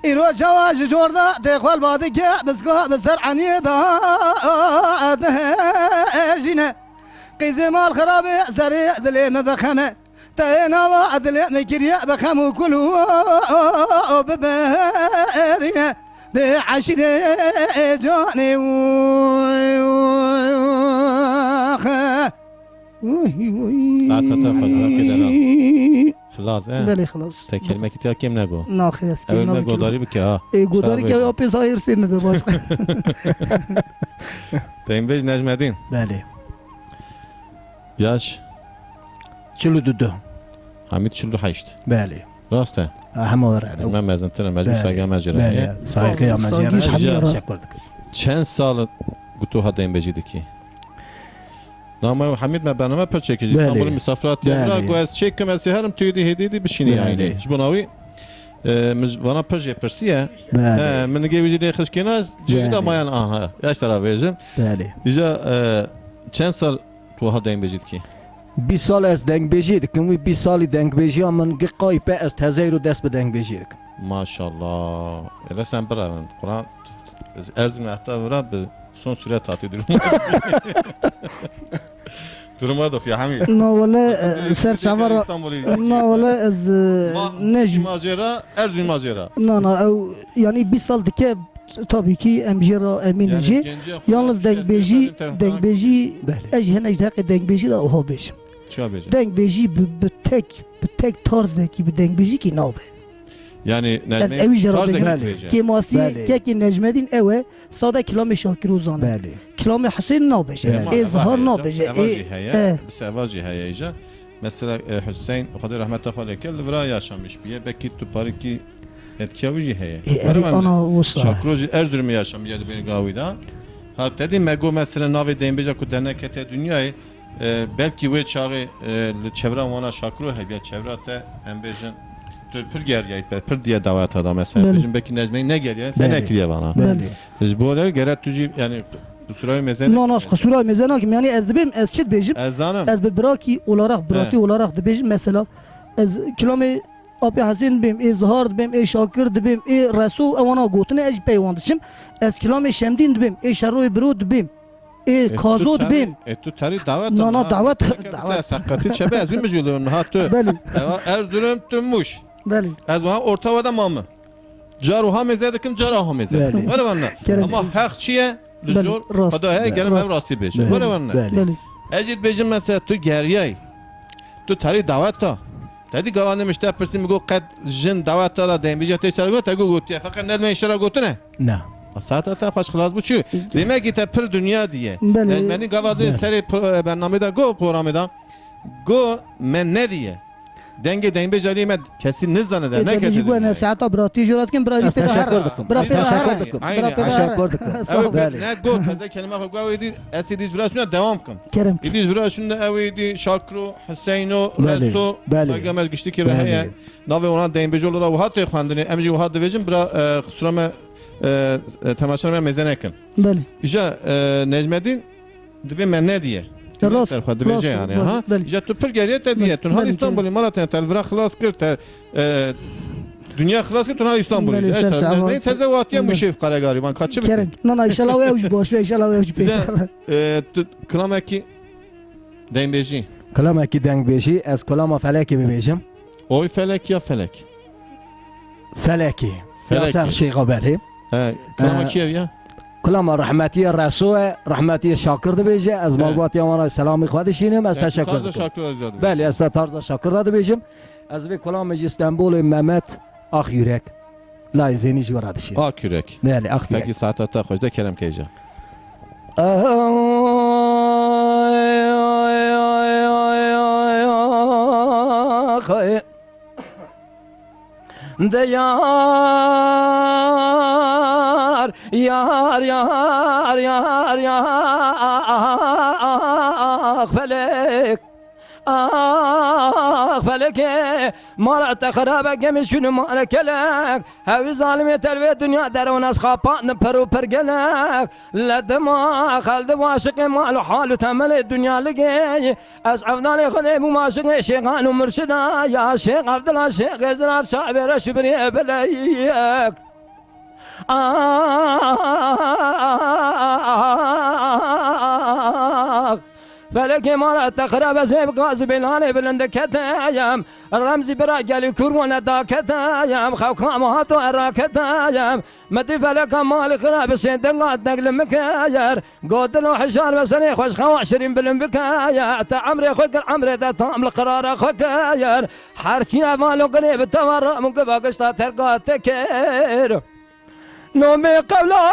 Îro çawa ji cor da tê xwelba dike bizka bi ser eniyê da dihejîne. Qîzê mal xirabê serê dilê min bixeme. Te yê nava dilê min kiriye bi xem û kul û biberîne. Bi eşîrê canê û Saeta te xweş, belkî delal. Xilas, e? Belê, xilas. Te kelimekî tiya kêm nego. Naxir, ez Ew kêm ne nabikim. Godarî bike, ha. Ê, godarî Şabê. Ke apê zahir sê mi be başqa. Dengbêj Necmedîn. Belê. Yaş? Çil û du. Hamîd çil û heşt. Belê. Rast e? Ha, hema were. Me mezintir e, mecbûr Belê. Saygı me jê re Belê. Heye. Saygı ya me jê re. Saygı heye. Teşekkür dikim. Çend sal e ku tu ha dengbêjî dikî? Nama ew Hamîd me bername pir çêkir. Ji Belê. Îstanbulê misafir hatiye Belê. Bira, got ez çêkim, ez ê herim, tu yê dî hêdî dî bişînî Belê. Yanî. Ji bo navî, e, min ji vana pir jê pirsiye. Belê. E, min nigê wî jî lê xişkêna, ez cêrî Belê. Da mayan aha. Yaş te ra bêjim. Belê. Îja, e, çend sal tu ha dengbêjî dikî? Bîst sal ez dengbêjî dikim, wî bîst salî dengbêjiya min gi qayî pe ez teze îro dest bi dengbêjî dikim. Maşallah. Ele sen birevin. Quran, ez Erzurumê heta vira bi son suret hatî durum. Durum var da ya Hamîd. Na wele, e, ser çava ra, Îstanbulî. Na wele ez, e, Ma, nejim. Ma jê ra, Erzurum ma jê ra. Na, na, ew, yanî bîst sal dike, tabii ki em jê ra emîn Yani jî. Gencê xwe Yalnız çi dengbêjî, destê dengbêjî, Belê. Ez jî hinek ji heqê dengbêjî de oha bêjim. Çiya bêjim? Dengbêjî bi, bi tek, bi tek tarzekî, bi dengbêjîkî nabe. Yani Ez Necmî ewî jê re tarzekî bêjim. Belê. Kêmasî Belê. Kekê Necmedîn ew e, sade kilamê Şakir Ozan e. Belê. Kilamê Husên nabêje. Belê. Ê Zihar nabêje. Eva jî heye. Ê, e. Bi seva jî heye îja. Mesela, e, Hüseyin, Xwedê rehmeta xwe lê ke, li vira yaşamiş bûye. Belkî tu parikî etkiya wî jî heye. Ê, erê Were ana wisa. Şakiro jî Erzurumê yaşamiş bûye di bin gavî de. Ha, te dî me got mesela navê dengbêja ku dernekete dinyayê, e, belkî wê çaxê, e, li çevra wana Şakiro hebiya, çevra te em bêjin, tu pir geriyayî, pir diye daweta da mesela. Belê. Bêjin belkî Necmeyî negeriye, sen Belê. Nekiriye vana. Belê. Ji bo re gere tu jî, yani, qisûra wî mêze No, no, qisûra wî mêze nakim. Yani ez dibêm, ez çi dibêjim? Ez zanim. Ez bi birakî olarak, biratî He. olarak dibêjim. Mesela ez kilamê Apê Hesên dibêm, ê Zihar dibêm, ê Şakir dibêm, ê Reso, ewana gotine, ez jî pey wan diçim. Ez kilamê Şemdîn dibêm, ê Şeroyê Biro dibêm, ê E, Kazo tu terî, dibêm. E, tu terî dawet Na, na, dawet, dawet. Seqetî çebe ez ê mijûlê niha tu. Belê. Ewa Erzurum tu Mûş. Belê. Ez wiha orta wada mame. Car wiha mêze dikim, car aha mêze dikim. Belê. Were were ne? Kerem. Ama heq çi ye? Li Belê, jor rast. Xweda heye, Belê. Gerim ev Rast. Rastî bêje. Belê. Were were ne? Belê. Belê. Ez jî dibêjim mesela tu geriyayî. Tu terî dawet da. Te dî gava ne min ji te pirsî, min got qet jin dawet da, da dengbêjiya tê çar got, te got gotiye. Feqet ne dime îşara gotine. Na. A saeta te xweş xilas bû çi? Demekî te pir dinya diye. Belê. Necmedîn gava de Belê. Serê pro-, bernamê de got, programê de. Got me nediye. Dengê dengbêjariyê me kesî nizane de, Ê, neke te dibî gu ne dinyayê. Saeta biratî jora dikim, bira Ez pê teşekkür dikim. Bira Ez pê teşekkür dikim. Aynen, Sağ ol. Bira pê Teşekkür dikim. Ew Belê. Ne got, teze kelime xwe got, ewê dî, ez ê dî ji vira şûna dewam kim. Kerem. Ê dî ji vira şûna ew ê dî Şakro, Hüseyno, Belê, Reso, belê. Saygı me giştî kir Belê. Heye. Navê wana dengbêjo lira wiha tê xwendinê, em jî wiha dibêjin, bira, e, qisura me, e, e, temaşa me mêze nekin. Belê. Îja, e, Necmedîn, Dibê me nediye. Ya, rast, Ser xwe dibêje rast, yani, rast, ha? Belê. Îja tu pir geriye te diye. Belê, Tu niha belê, Îstanbulê, belê. Mala te, te li vira xilas kir, te, e, dinya xilas kir, tu niha Îstanbulê. Belê, Ser ser şeva, Necmedîn ser teze watiye Belê. Mûşê Karegarî, van ka çi bike? Kerem. Na, na, inşallah ew jî baş be, inşallah ew jî Îja, pêşer. E, tu kilamekî dengbêjî. Kilamekî dengbêjî, ez kilama Felekê bibêjim. Oy Felek ya Felek? Felekê. Felekê. Ya ser Şêxa Belê. He, kilama Ee, kî ev ya? Kilama rehmetiyê Reso e, rehmetiyê Şakir dibêje, ez malbatiya wan re selamê xwe dişînim, ez teşekkür dikim. Belê, ez te tarza Şakir de dibêjim. Ez vê kulamê ji Stenbolê Mehmet Akyürek, Layê Zênî ji we re dişînim. Akyürek. Belê, Akyürek. Pekî, saeta te xweş de, kerem kêje. De yar, yar, yar, yar, yar, ah, felek, ah, felekê, mala te xirabe, gemê şûn û mare kelek, hewî zalimê te li vê dinya derew nas xapat ne per û per gelek, le dima xeldi vaşiqê mal û hal û temelê dinya ligê. Ez evdalê Xwedê bûm aşiqê şêxan û murşida ya Şêx Evdila Şêxê Zirav çavê reş û birê bileyek. Ax, felekê mala te xirab ez ê bi gaz û bêlanê bilind diketeyim. Remzî bira gelî kûr wane daketeyim. Xewka me hato eraketeyim. Me dî feleka malî xirab sê denga degli mikeyir. Gotin û hişar be serê xweş xewa şirîn bilim bike ya. Te emrê xwe kir, emrê te tam li qirara xwe kir. Her çi heval û qirê bi te ve ram û giva gişta terka te kir. Nomê qewla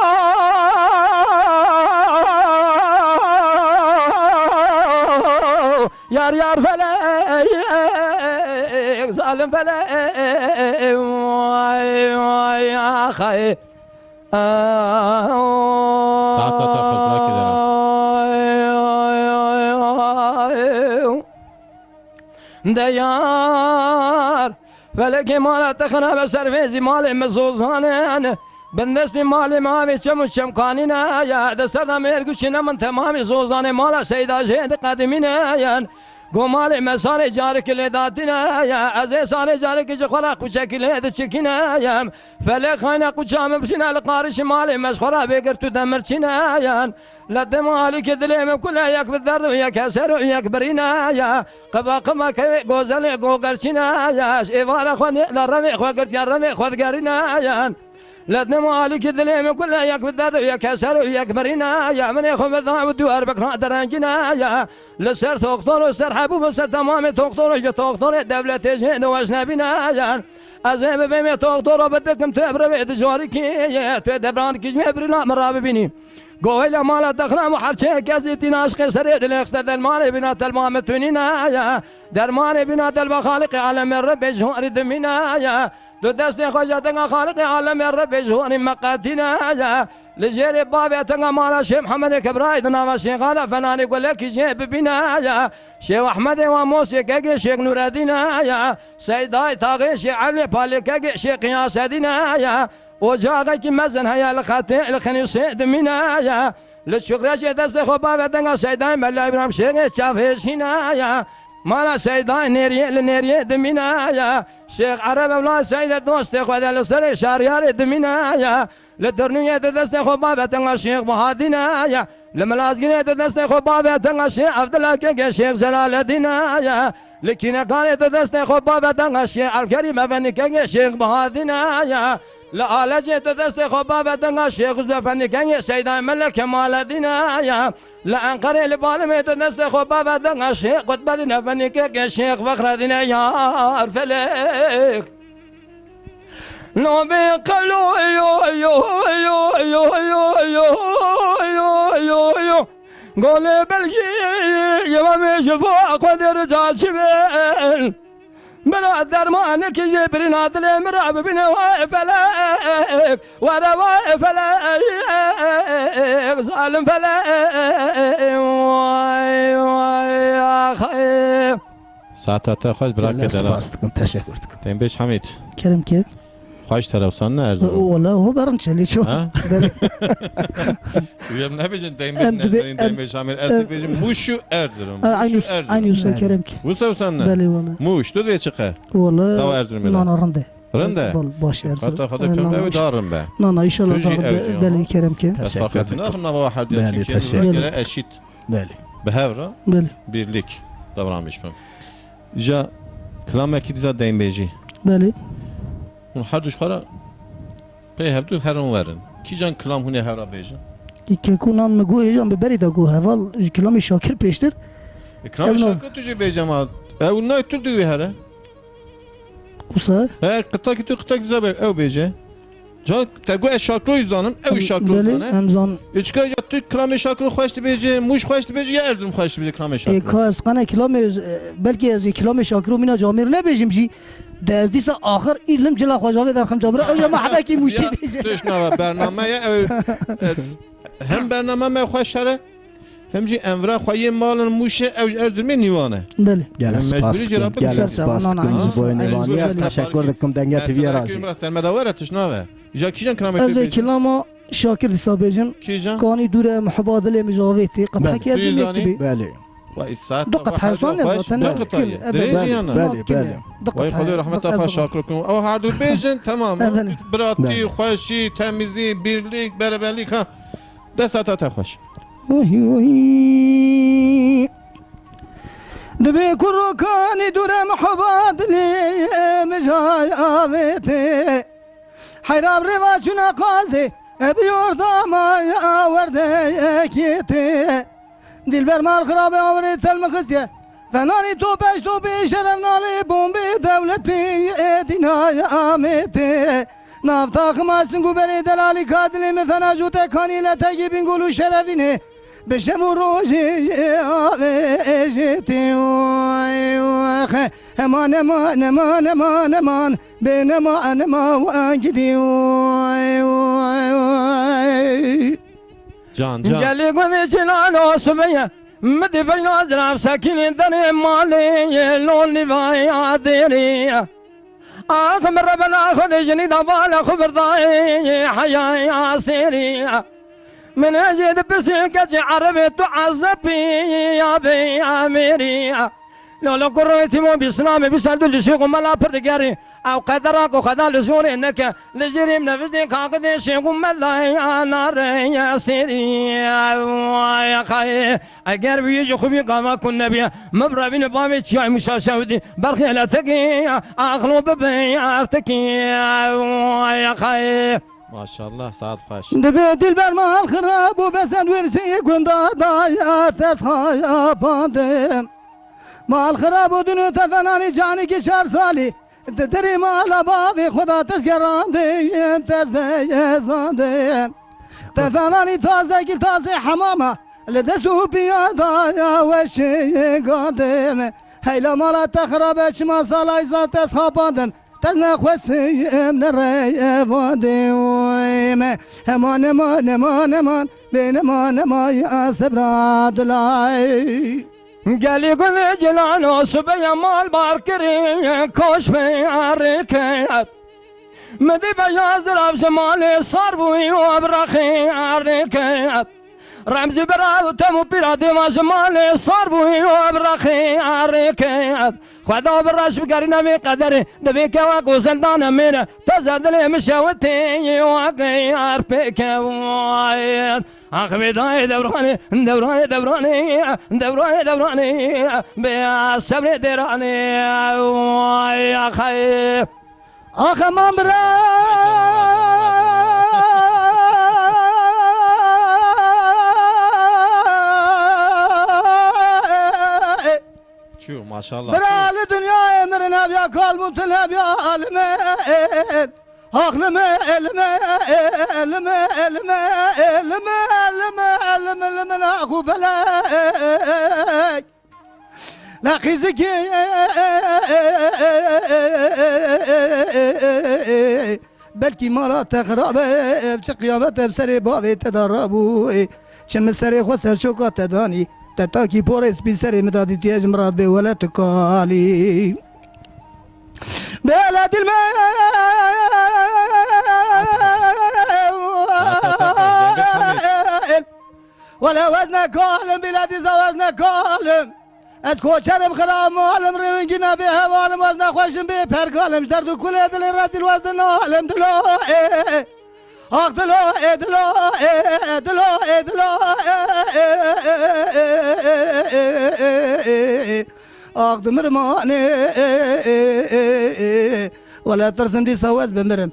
yar yar felek, zalim felek, vay vay axay. Saeta te xwe bira kêdera. De yar, felekê mala te xirabe ser vêzî malê me zozanin. Bin destê malê me avê çem û çemkanîne ya. De ser de mêr guçîne min temamî zozanê mala Seyda jê diqedimîne yan. Go malê me sarê carikî lê datîne ya. Ez ê sarê carikî ji xwe re quçekî lê diçikîne yem. Felek xayne quça min bişîne li qarişî malê me ji xwe re bêgirt û demirçîne yan. Li dima alîkî dilê min kule yek bi derd û yek heser û yek birîne ya. Qiba qiba kevê gozelê gogerçîne ya. Ji êvara xwe nê li revê xwe girtiye revê xwe digerîne yan. Li dima alîkî dilê min kule yek bi derd û yek heser û yek birîne ya. Min ê xwe birda û duwer bikra direngîne ya. Li ser toxtor û ser hebû bi ser temamê toxtor û ji toxtorê dewletê jê di weş nebîne yan. Ez ê bibêmê toxtor û bidikim tu ev revê dijarikî ye. Tu ê devranikî ji wê birîna min rabibînî. Goveyla mala te xirab û her çê kesî tîna aşqê serê dilê xiste dermanê bîna telba min tunîne ya. Dermanê bîna telba Xaliqê alemê Rebbê ji hûrî dimîne ya. Du destê xwe ji tenga Xaliqê alemê Rebbê ji hûrî me qetîne ya. Li jêrê bavê tenga mala Şêx Mihemedê Kibrayê di nava Şêxa de fenanê gulekî jê bibîne ya. Şêx Ehmedê wa Mosê kegê Şêx Nûredîne ya. Seydayê taxê Şêx Elê Palê kegê Şêx Qiyasedîne ya. Ocaxekî mezin heye li xetê li Xenîsê dimîne ya. Li Çuxreşê destê xwe bavê tenga Seydayê Mela Îbrahîm Şêxê çavhêşîne ya. Mala Seydayê Nêriyê li Nêriyê dimîne ya. Şêx Ereb Evla Seyde dostê xwe de li serê Şaryarê dimîne ya. Li Durnûyê di destê xwe bavê tenga Şêx Bahadîne ya. Li Milazgînê di destê xwe bavê tenga Şêx Evdila kegê Şêx Celaledîne ya. Li Kînekarê di destê xwe bavê tenga Şêx Elkerîm Efendî kegê Şêx Bahadîne ya. Li Alecê tu destê xwe bavê tenga Şêx Xizû Efendî kengê Seyda Melek Kemaledîne ya. Li Enqerê li Balimê tu destê xwe bavê tenga Şêx Qutbedîn Efendî kengê Şêx Fexredîne yar felek. Nobê qelo yo yo yo yo yo yo yo yo yo. Golê belkî yeva me ji bo xwe dê rica çi bên. Bira dermanekî jê birîna dilê min re bibîne, way felek, were way felek, zalim felek, way, way, axê. Saeta te xweş, birakê delal. Spas dikim, teşekkür dikim. Deynbêj Hamîd. Kerem ke. Xweş te re wisa ne Erzurum? Wala ho berin çelî ço. Ha? Belê. Em nebêjin Deynbêj, em dibê-, em, Deynbêj Amêr. Ez em dibêjim Mûş û Erzurum. A, Mûş û Erzurum. Aynı usta, kerem ki. Wisa wisa ne? Belê wala. Mûş, tu dibê çi qe? Wala. Tawa Erzurumê nana rinde. Rinde? Bal, baş Erzurum. Hatta xatir pem ew dar rin be. Nana, inşallah dar rin be. Belê, kerem ki. Ez fark ettim. Naxim nava her diye. Belê, çünkü teşekkür. Gere eşit. Belê. Bi hev re. Belê. Birlik. Davranmış bin. Ja kilamekî dîza deynbêjî. Belê. Hûn her du ji xwe re pê hevdu herin werin. Kîjan kilam hûn ê hev re bêjin? Keko nan min got, hêjan bi berê de got, heval ji kilamê Şakir pêştir. E, kilamê Ew na- Şakir tu jî bêje ma. Ew nayê tu dû wê here. Wisa? He, qitakî tu qitakî zabe ew bêje. Can, te got ez Şakroyî zanim, ew jî Şakro Belê, zane. Em zan. Ê çika ya tu kilamê Şakro xweş dibêje, Mûş xweş dibêje, ya Erzurum xweş dibêje kilamê Şakro. Ê ka ez qene kilamê, e, belkî ez ê kilamê Şakro mîna camêr nebêjim jî. De ez dîsa axir îlim cila xwe javê derxim camêr. Ew ya me hebekî Mûşê Ya, bêje. Tişt nava bername ye, ew, e, hem bername me xweş here, hem jî em vira xwe yê malin Mûşê, ew ji Erzurumê nîvan e. Belê. Gelek Em spas mecbûrî jî dikim, rabin gelek ser spas çavan, dikim ana, ji bo ana, nêvanî. Ana, Ez ana, teşekkür dikim Dengê T V'ye razî. Ser me de were tişt nave. Ja kîjan kilamê Ez ê pê bêjin? Kilama Şakir dîsa bêjim. Kîjan? Kanî dûre muhiba dilê min ji avêtê. Qet Belê. Heke Tu yê dilê zanî? tibî. Belê. Wa îsat Du qet hewsan ne zaten, Du qet kin, ye. e, Dirêj belê. yan. Belê, Kin, belê. Du Vay qet Xwedê heye. rehmeta Du qet xwe ez Şakir kin. Ew her du bêjin, tamam. E, belê. Biratî, Belê. xweşî, temizî, birlik, bereberlik, ha. Dest hata te xweş. Oy, oy. Dibê kurokanî dûre muhiba dilê mijay avêtê. Heyra bi rêva çûne qazê, e bi yordama ya werdeyekê tê. Dîlber mal xirabê avirê telmi xistiye. Fenanî topeş topê şeref nalê bombê dewletê ê dîna ya amêtê. Nav taxima sing û berê delalî ka dilê min fena jû te kanî le tegî bîngol û şerefînê. Bi şev û rojê avêjê tê. Heman, heman, heman, heman, heman. Bê nema, nema wan gidî. Can, can. Gelê gundê Cilalo Subeye, mi dî beyna zirav sekînê derê malê ye, lo nîvaya dêrê. Ax min Rebena Xwedê jinî da bala xwe birdayê heyaya sêrî. Min hê jê dipirsî keçê erebê tu ezepî ya bê amêrî. Lolo kurê Tîmon bî silamê bî ser du li şêx û mela pir digerî. Ew qedera ku xweda li zorê neke. Li jêrê min nevistê kaqidê şêx û mela ya nare ya sêrî. Ay xayê. Eger wî ji xwe bî gava ku nebiye, min bi revîne bavê çiyayê Mûşa Şewdî, berxê letekê, axlo bibe artekê, ay xayê. Maşallah, saet xweş. Dibê dilber mal xirab û besed wirsî gunda daya tez xaya pandim. Mal xirab û dûn û tefenanî canî ki çar salî. Di derê mala bavê xwe de tezgerandim, tez beyezandim. Teferanî tazekî tazê hemama, li dest û piya daya weşê gandim. Heyla mala te xirabe çima salay zat ez xapandim. Tez nexwestim nereyevandê oy me. Heman, heman, heman, heman. Bê nema, nema ya sebra dilay. Gelî gulê cilano sibeye mal bar kirî, koş be rêket. Min dî bejna zirav ji malê sar bûyî û bi rexê rêket. Remzî bira û tem û pîra dêva ji malê sar bûyî û bi rexê rêket. Xweda bi reş bigerîne vê qederê, di vê kewa ku zindane mêre, teze dilê min şewitê waqeyar pêke wayet. Ax vê dayê dewranê, dewranê, dewranê, dewranê, dewranê, bê sebrê dêranê, way axayê. Ax eman bira. Çû, maşallah. Bira li dinyayê mirin hebiya kal bûn, tu hebiya alimên. Ax limê, limê, limê, limê, limê, limê, limê, limê, axu felek. La qîzikê. Belkî mala te xirab e, ev çi qiyamet e, bi serê bavê te de rabû. Çi min serê xwe serçoka te danî, te takî porê spî serê min da dîtiye ji min re dibê wele tu kalî. Bela dil me. Wele wezne kalim, bila dîza wezne kalim. Ez koçerim, xira malim, rêwingî me bê hevalim, ez nexweşim bê pergalim, ji derd û kulê dilê rezîl wez dinalim, dilo ê. Ax dilo ê, dilo ê, dilo ê, dilo ê, ê, ê, ê, ê, ê, ê, ê, ê. Ax dimirmanê ê, ê, ê, ê, ê. Wele tirsim dîsa wez bimirim.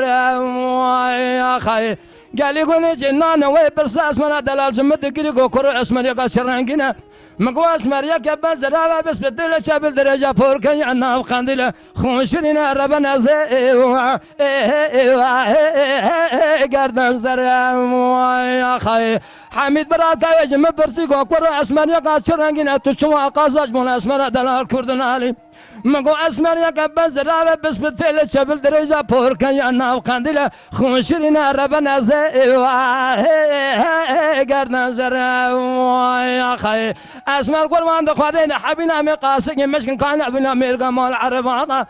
zere, vay axayê. Gelî gunê cê nane wê pirse esmera delal ji min digirî go kuro esmeriyeka çi rengîne. Min go esmeriyeke ben zerave bispitêle çebil dirêja porke ya nav qendîle. Xûn şirîne rebe nezê êwa, ê, ê, ê, ê, ê, ê, ê, gerden zere, vay axayê. Hemîd bira tewê ji min pirsî go kuro esmeriyeka çi rengîne tu çima qazac bûn esmera delal kurdin alî. Min go esmeriyeke ben zerave bispitêle çebil dirêja porke ya nav qendîle. Xûn şirîne rebe nezê êwa, hê, hê, hê, gerden zere, vay axayê. Esmer qurban di Xwedê de hebîna me qasikê meşkin kayna bîna mêrga mal ereba.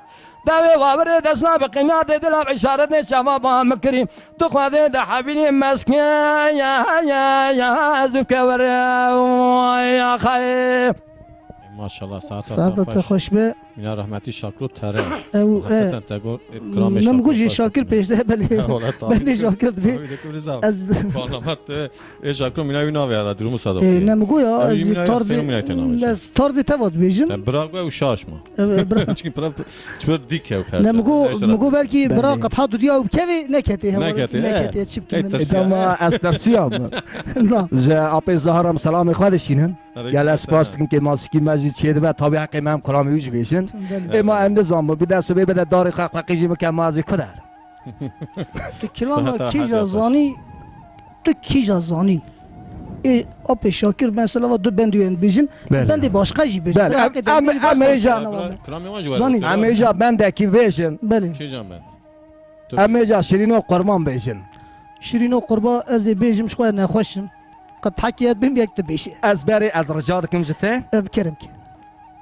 Devê wavirê desna bi qîna dê dila bi îşaretê çava ba min kirî. Tu Xwedê de hebînî meskin ya, ya, ya, zûke were, vay axayê. Maşallah, saeta te Saeta te xweş. xweş be. Mîna rehmetî Şaklo Tere. Ew, e, Hakikaten te got, e, kiramê Şaklo Tere. Nemgo jî Şakir pêşde, belê. Wala, tabii. Ben de Şakir dibê. Tabii de, kıvırız abi. Ez Parlament, e, e, Şaklo mîna wî navê ya da durumu sada. E, nemgo ya, Ew ez mîna ya, tarzê, senu mîna te navê. Ez tarzê te va dibêjim. Sen bira go ew şaş mı? E, e, bira. Çünkü bira, çiber dik ew perde. Nemgo, nemgo belkî bira qetha dudiya ew kevê neketê, heval. Neketê, e. Neketê, çi bikim. Ey, tirsiya. Ama ez tersiyam. Na. Ji apê Zaharam selamê xwe dişînin. Aleyküm selam. Gel ez spas dikim kêmasikî me jî çêdibe, tabî heqê me em kuramê wî jî bêjin. Belê. Ê ma em nizanbû, bide sibê bide darê xwe qeqî jî bike ma ez ê ku der. Tu kilama kîja zanî, tu kîja zanî. Ê, apê Şakir mesela va du bendê wê em bêjin, belê, bendê başqa jî bêjin. Belê. Bira heqê em, em, başqa em êja, bira kiramê wan jî were. Zanî. Em êja bendekî bêjin. Belê. Kîjan bend? Em êja Şirîno Qurban bêjin. Şirîno Qurba ez ê bêjim, ji xwe nexweş im. Qet hekî ez bim yek tu bêjî. Ez berê ez rica dikim ji te. E, bi kerem ki.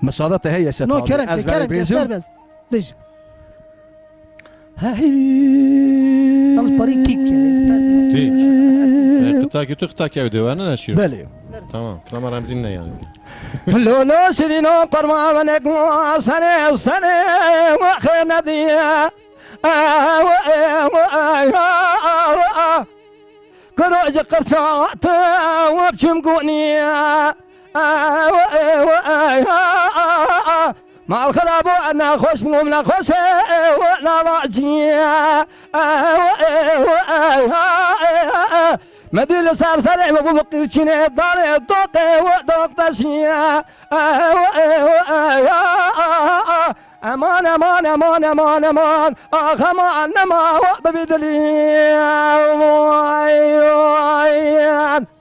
Misade te heye se No, tabi. Kerem ki, ez berê kerem ki, bêjim. Serbest. Bêj. Hehî. Yalnız parayı tik yani. Tik. E, qıta ki tu qıta ki evde var ne şiir? Belê. Tamam. Tamam Remzin ne yani? Lolo şirîno qurma venek senê senê we xêr nediye. Ew, ew, ew, ew, ew. Kuro ji qirça te we biçim gonî. Ew, ew, ew, ew. Mal xirabo nexweş bûm nexweş ew nava ciye. Ew, ew, ew, ew. Medî li ser serê min bû qîrçînê darê doqê we doq deşiye. Ew, ew, ew, ew. Eman, eman, eman, eman, eman. Ax eman nema we bibî dilî. Vay, vay.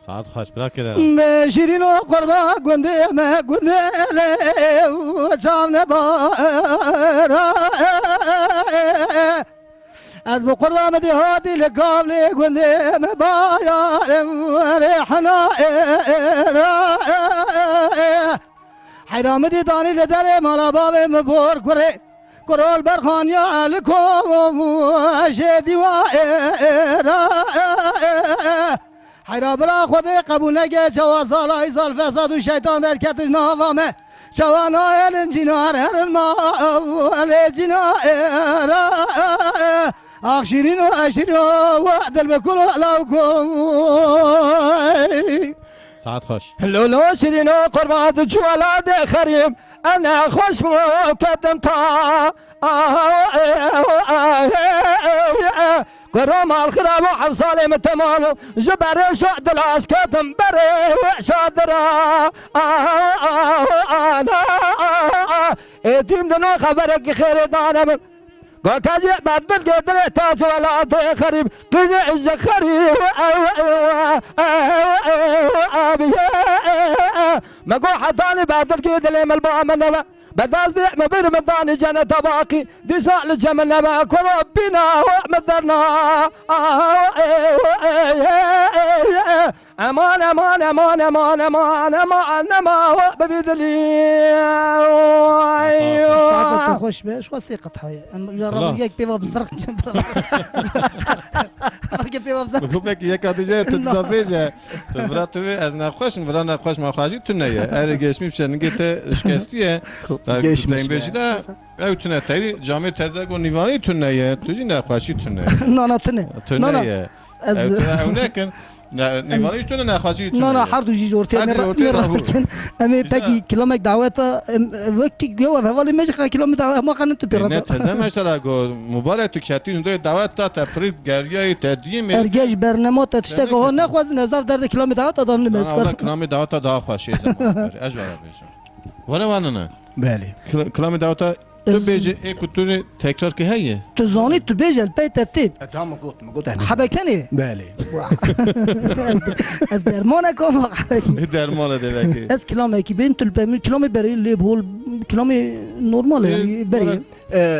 Saet xweş, bira kere. Be şirîno qurba gundê me gundê lê çav nebara. Ez bi qurba min dê hatî li gavlê gundê me bayarê rêhna êra. Heyra min dî danî li derê mala bavê min bor kurê. Kurol berxaniya li kom jê dîwa êra. Heyra bira Xwedê qebûl neke çawa zalay zal fesad û şeytan derketiş nava me. Çawa nayelin cînar herin ma lê cîna êra. Ax şirîn û eşîr û dil bi kul û law ku. Saet xweş. Lolo şirîno qurban tu çuwela de xerîb. Ene xweş bû ketim ta. Kuro mal xirab û hevsalê min temam û ji berê şo dilas ketim berê we şadira. Ê dîm dino xeberekî xêrê dane min. Gokajê berdil gêdilê tac welatê xerîb. Qîzê ji xerîb ew ew ew ew ew abiye. Me go hetanî berdil gêdilê milba min nebe. Bedastê me bir min danî ceneta baqî. Dîsa li cem min nebe koro bîna min derna. Eman, eman, eman, eman, eman, eman, nema we bibî dilî. Saetek xweş be, ji xwe sê qet heye. Em ji Xelas. Ramo yek pêva bizirq. Belkî pêva bizirq. Min got belkî yeka dije, tu Na. Dizabêje. Tu vira tu vê, ez nexweş im, vira nexweş ma xwe jî tune ye. Erê geçmiş şeningê te şikestiye. Geçmiş Deng bêjî ya. De, ew tune teyri, camê teze go nîvanî tune ye. Tu jî nexweşî tune ye. Na, na, tune. Tune Na, na. Ye. Ez Ew tune ew nekin. Ne, nîvanî jî tune, nexweşî jî tune Na, na, ye. Her du jî ortaya Her me du ra-, ortaya me ra-, raxurkin. Em ê Güzel. Pekî kilamek daweta, em, wekî yo ev hevalê me jî xa kilamê dawe-, hema xanin tu pê Ê, ne rada. Teze me ji te ra go. Mubarek tu ketî hundoyê dawet da te pirî geriyayî te diyê me. Ergej bernema te tiştek Teze o ketî. Nexwazin ez av derdê kilamê daweta da Ne, ne, ne, wala kilamê daweta daha xweş ê zaman. Ez ji ara bêjim. Were wanine. Belê. Kila-, kilamê daweta tu Ez bêje ê ku tu rê tekrar ke heye. Tu zanî tu bêje li pey te tê. E, tamam, got, got, e, Hebek tenê? Belê. Wah. Ev dermanek ama hebek. Derman e demek ki. Ez kilamekî bêm, tu li pey min kilamê berê lê bol, kilamê normal e, Ê, yani berê.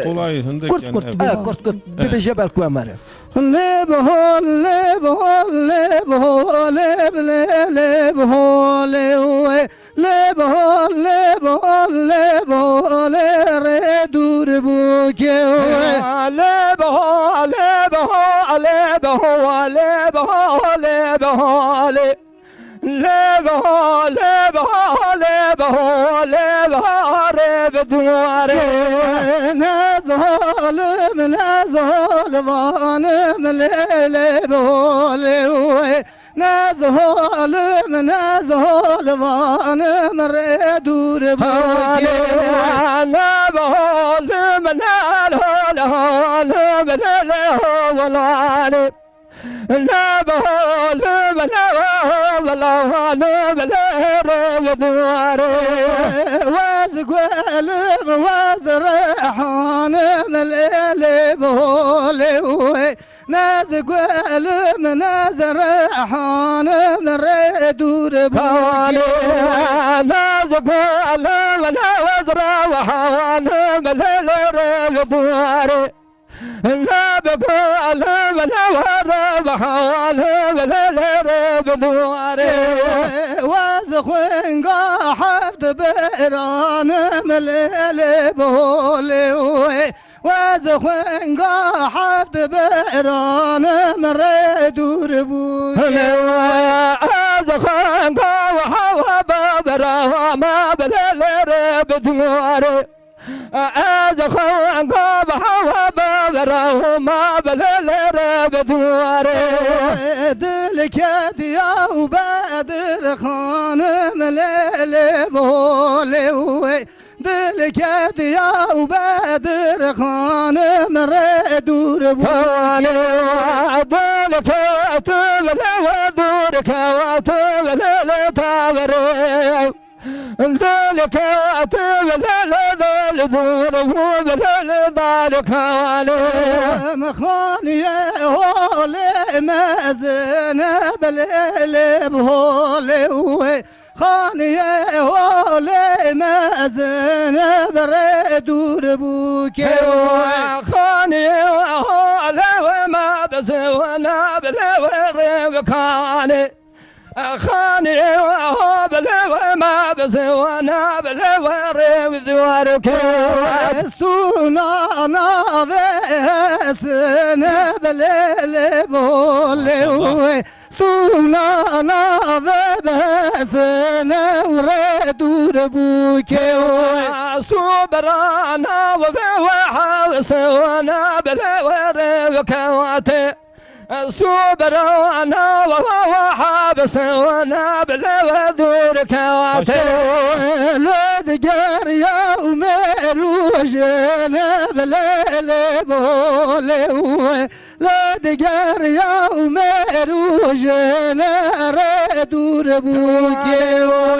Kolay, hindek Kurt yani, kurt evet. Bi Ha, kurt kurt. Evet. Dibêje belku em ere. Lê bihol, lê bihol, lê bihol, lê bihol, lê bihol, lê bihol, lê bihol, lê bihol, lê bihol, lê rê dûr bû kê we. Lê bihol, lê bihol, lê bihol, lê bihol, lê bihol. Lê biha, lê biha, lê biha, lê biha rê bi duwarê. Ne zalim, ne zalimanim, lê, lê biha, lê wê. Ne zalim, ne zalimanim, rê dûr bû kê wê. Ne zalim, ne zalimanim, lê, lê, lê, lê. Ne balim, ne balim, lê rê dûrê. Wez guelim, wez rehanim, lê lê bolê wê. Nez guelim, nez rehanim, rê dûr bû. Ne guelim, ne wez rehanim, lê lê rê dûrê. Lebik alim lewere bi hawale bi lelere bi duware. Wez xwenga heft beranim lele bi holê wê. Wez xwenga heft beranim rê dûr bû. Lewe ez xwenga hawa babera ma bi lelere bi duware. Ez xwe gav hewa bevera huma bi lêlê re bi dûrê. Dil ketiya û Bedir xanim lêlê bolê wê. Dil ketiya û Bedir xanim rê dûr bû. Dil ketim lê we dûr ketim lêlê taverê. Lêlê ketim lêlê dil dûr bû bi lêlê dal kewalê. Xaniyê holê mezin bi lêlê bi holê wê. Xaniyê holê mezin bi rê dûr bû kewê. Xaniyê holê wê mezin bi lê wê rê bikanê. Xanê ho bi lê we me bi zêwana bi lê we rê û dîwar ke. Stûna navê hesine bi lê lê bolê wê. Stûna navê bi hesine û rê dûr bû ke wê. Sûbra navê we hesine bi lê we rê kewate. Sûbra nava wa habisina bi lê we dûr kewate. Lê digeriya û mêrûjine bi lê lê bolê wê. Lê digeriya û mêrûjine rê dûr bû kê wê.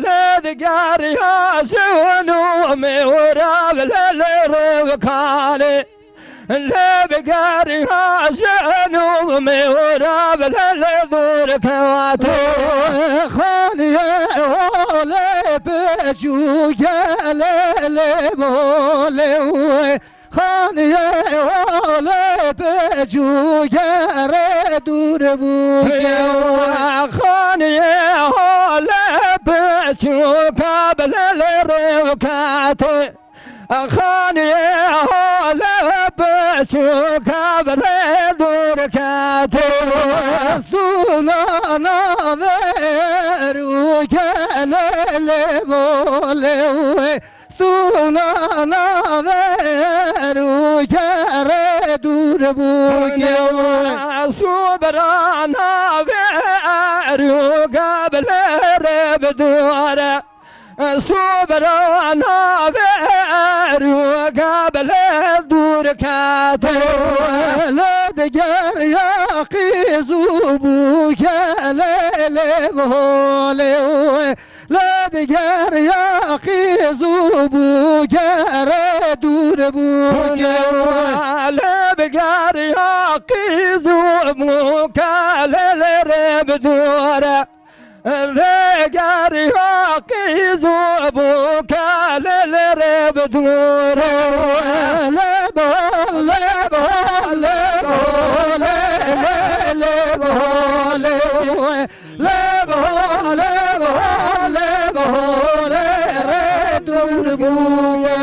Lê digeriya jin û mêwra bi lê lê rê bikanê. Lê bi geriya jin û mêwra bi lê lê dûr kewate. Xaniyê holê piçûke lê lê bolê wê. Xaniyê holê piçûke rê dûr bû kewate. Xaniyê holê piçûke bi lê lê rê kate. Xaniyê holê piçûke bi rê dûr kete. Stûna navê rûke lê lê bolê wê. Stûna navê rûke rê dûr bû kewê. Sûbra navê rûke bi lê rê bi dûre. Sûbra navê rûke bi lê dûr kete. Lê digeriya qîz û bûke lê lê bolê wê. Lê digeriya qîz û bûke rê dûr bûke wê. Lê digeriya qîz û bûke lê lê rê bi dûre. Vegeriya qîz û bûke lê lê rê bi dûr. Lê bo, lê bo, lê bo, lê, lê, lê bo, lê, lê bo, lê bo, lê bo, lê rê dûr bûke.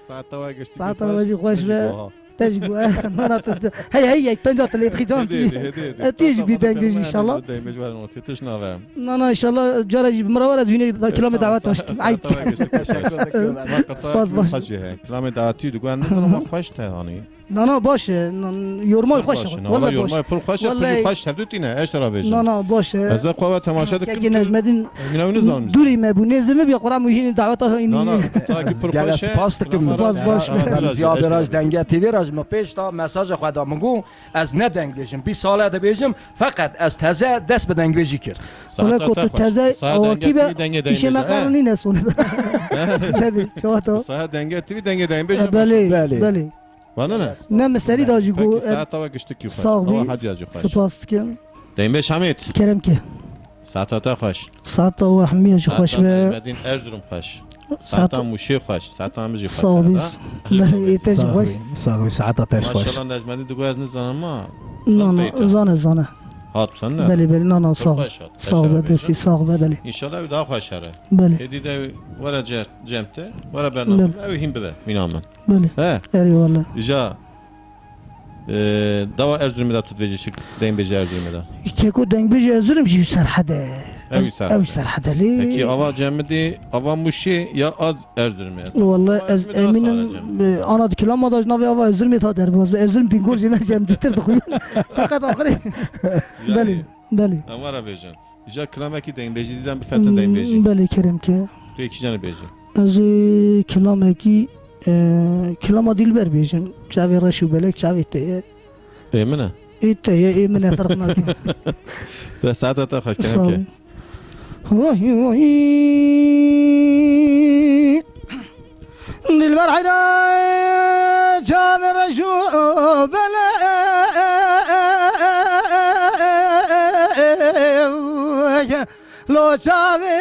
Saeta we giştî Saeta we jî xweş be. Te jî got, eh, nana tu, tu, hey, hey, yek penca tu lê dixî can tu. Hêdî, hêdî, hêdî, hêdî. Eh, tu yê jî bî dengê jî inşallah. Dengê ji we re tişt nave. Na, na, inşallah cara jî bi min re were ez hûnê kîlamê dawet aştim. Eyb te. Spas baş. Xweş e. Kîlamê dawetî digon, ne zana xweş te hanî. Na, na, baş e. Yormay xweş e. Wele baş. Yormay pir xweş e, pir xweş hevdû tîne, ez te re bêjim. Na, na, baş e. Ez ê xwe ve temaşe dikim. Kekê Necmedîn Mina wî nizanim. Dûrî me bû, nêzî me bû, ya xwe ra mûhînî daweta înî. Na, na, ta ki pir xweş e. Spas dikim. Spas baş. Ziya Bêraj Denge T V re ji min pêş da mesaja xwe da min got, ez ne dengbêj im, bîst sale dibêjim, feqet ez teze dest bi dengbêjî kir. Wele ku tu teze awakî be, îşê me qerin nîne sonê. Debê, çawa ta. Saet Denge T V, dengê dengbêj. Belê, belê. Vana ne? Ne, min serî da jî got, saeta we giştikî xweş. Sax bî. Hediya jî xweş. Spas dikim. Dengbêj Hamîd. Kerem ke. Saeta te xweş. Saeta we hemiya jî xweş be. Saeta Necmedîn Erzurum xweş. Saeta Mûşê xweş, saeta min jî xweş. Sağ ol. Belê, ê te jî xweş. Sağ ol, saeta te jî xweş. Maşallah Necmetîn digo ez nizanim ma. Na, na, zane, zane. Hat sen ne? Belê, belê, na, na, sağ ol. Sağ ol, be destî, sağ ol, be, belê. Înşallah ew daha xweş here. Belê. Êdî de were ce-, cem te, were bername, ew hîn bibe, mîna min. Belê. He? Erê wele. Îja, e, dawa Erzurumê de tu dibêjî çi, dengbêjê Erzurumê de? Keko dengbêjê Erzurum jî serhede. Ew jî serhede. Ew serhede lê. Pekî ava Cemidî, ava Mûşê ya a Erzurumê? Wele ez emînim, e, ana di kilama da ji navê ava Erzurumê ta derbas be. Erzurum Bingol jê me Cemidîtir dixwîn. Feqet axirê. Belê, belê. Em were bêjin. Îja kilamekî dengbêjî dîdan bifetin dengbêjî. Belê kerem ke. Tu yekî canê bêjî. Ez ê kilamekî, e, kilama Dîlber bêjim. Çavê reş û belek çavê te ye. Ê min e? Ê te ye, ê min e, ferq nake. De saeta te xweş kerem ke. Sağ ol. Vay vay. Dilber heyra çavê reş û belek, lo çavê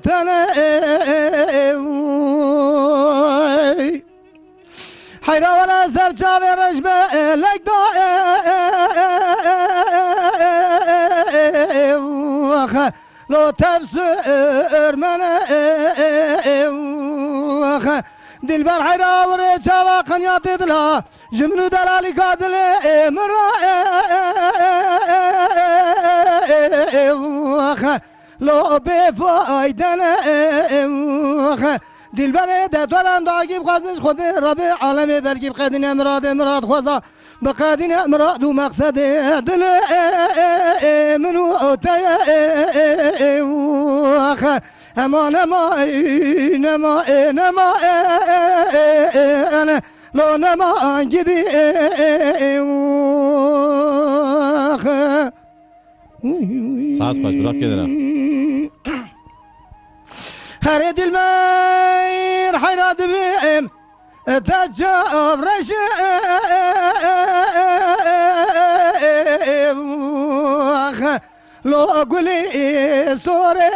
tenê. Heyra wele ser çavê reş belek da. Lo tev sirmene, dilber heyra wirê çava qenya tê dila, ji min û delalîka dilê min re, lo bê fayde ne. Dilberê de doran dagî bixwazin ji Xwedê Rebê alemê belkî biqedîne miradê mirad xweza. Biqedîne mirad û meqsedê dilê min û te ye. Ema nema, nema, nema, lo nema gidî. Saet xweş, bira kê dera. Herê dilmer heyra dibim. Te çav reş lo gulî sorê.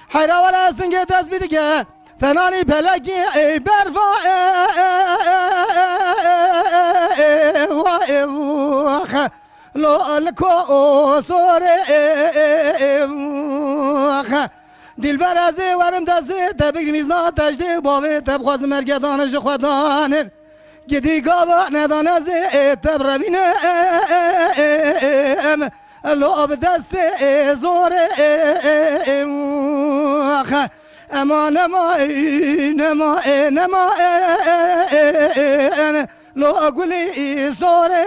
Heyra wele singê dest bî dike fenanî pelekî ey berfa. Lo li ko sorê. Dilber ez ê werim destê te bigrim îzna te ji dê bavê te bixwazim ergedan ji xwe danin. Gidî gava nedan ez ê te birevînim. Lo bi destê zorê. Ema nema, nema, nema. Lo gulî sorê.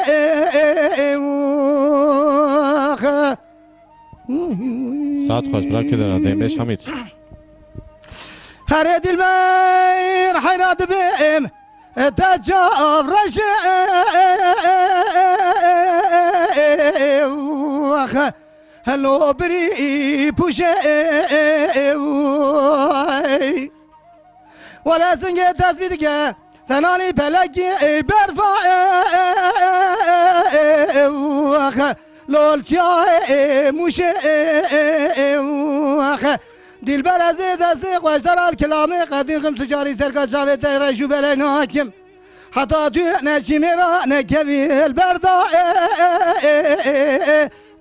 Saet xweş, bira kê dera, Deynbêj Hamîd. Herê dilmer heyra dibim, te çav reş. Helo birî pûşe. Wele singê dest bî dike fenanî pelekî ey berfa. Lol çiyayê Mûşê. Dilber ez ê destê xweş deral kilamê qedîxim tu carî serka çavê te reş û belê nakim. Heta tu neçîmê ra nekevî li berda.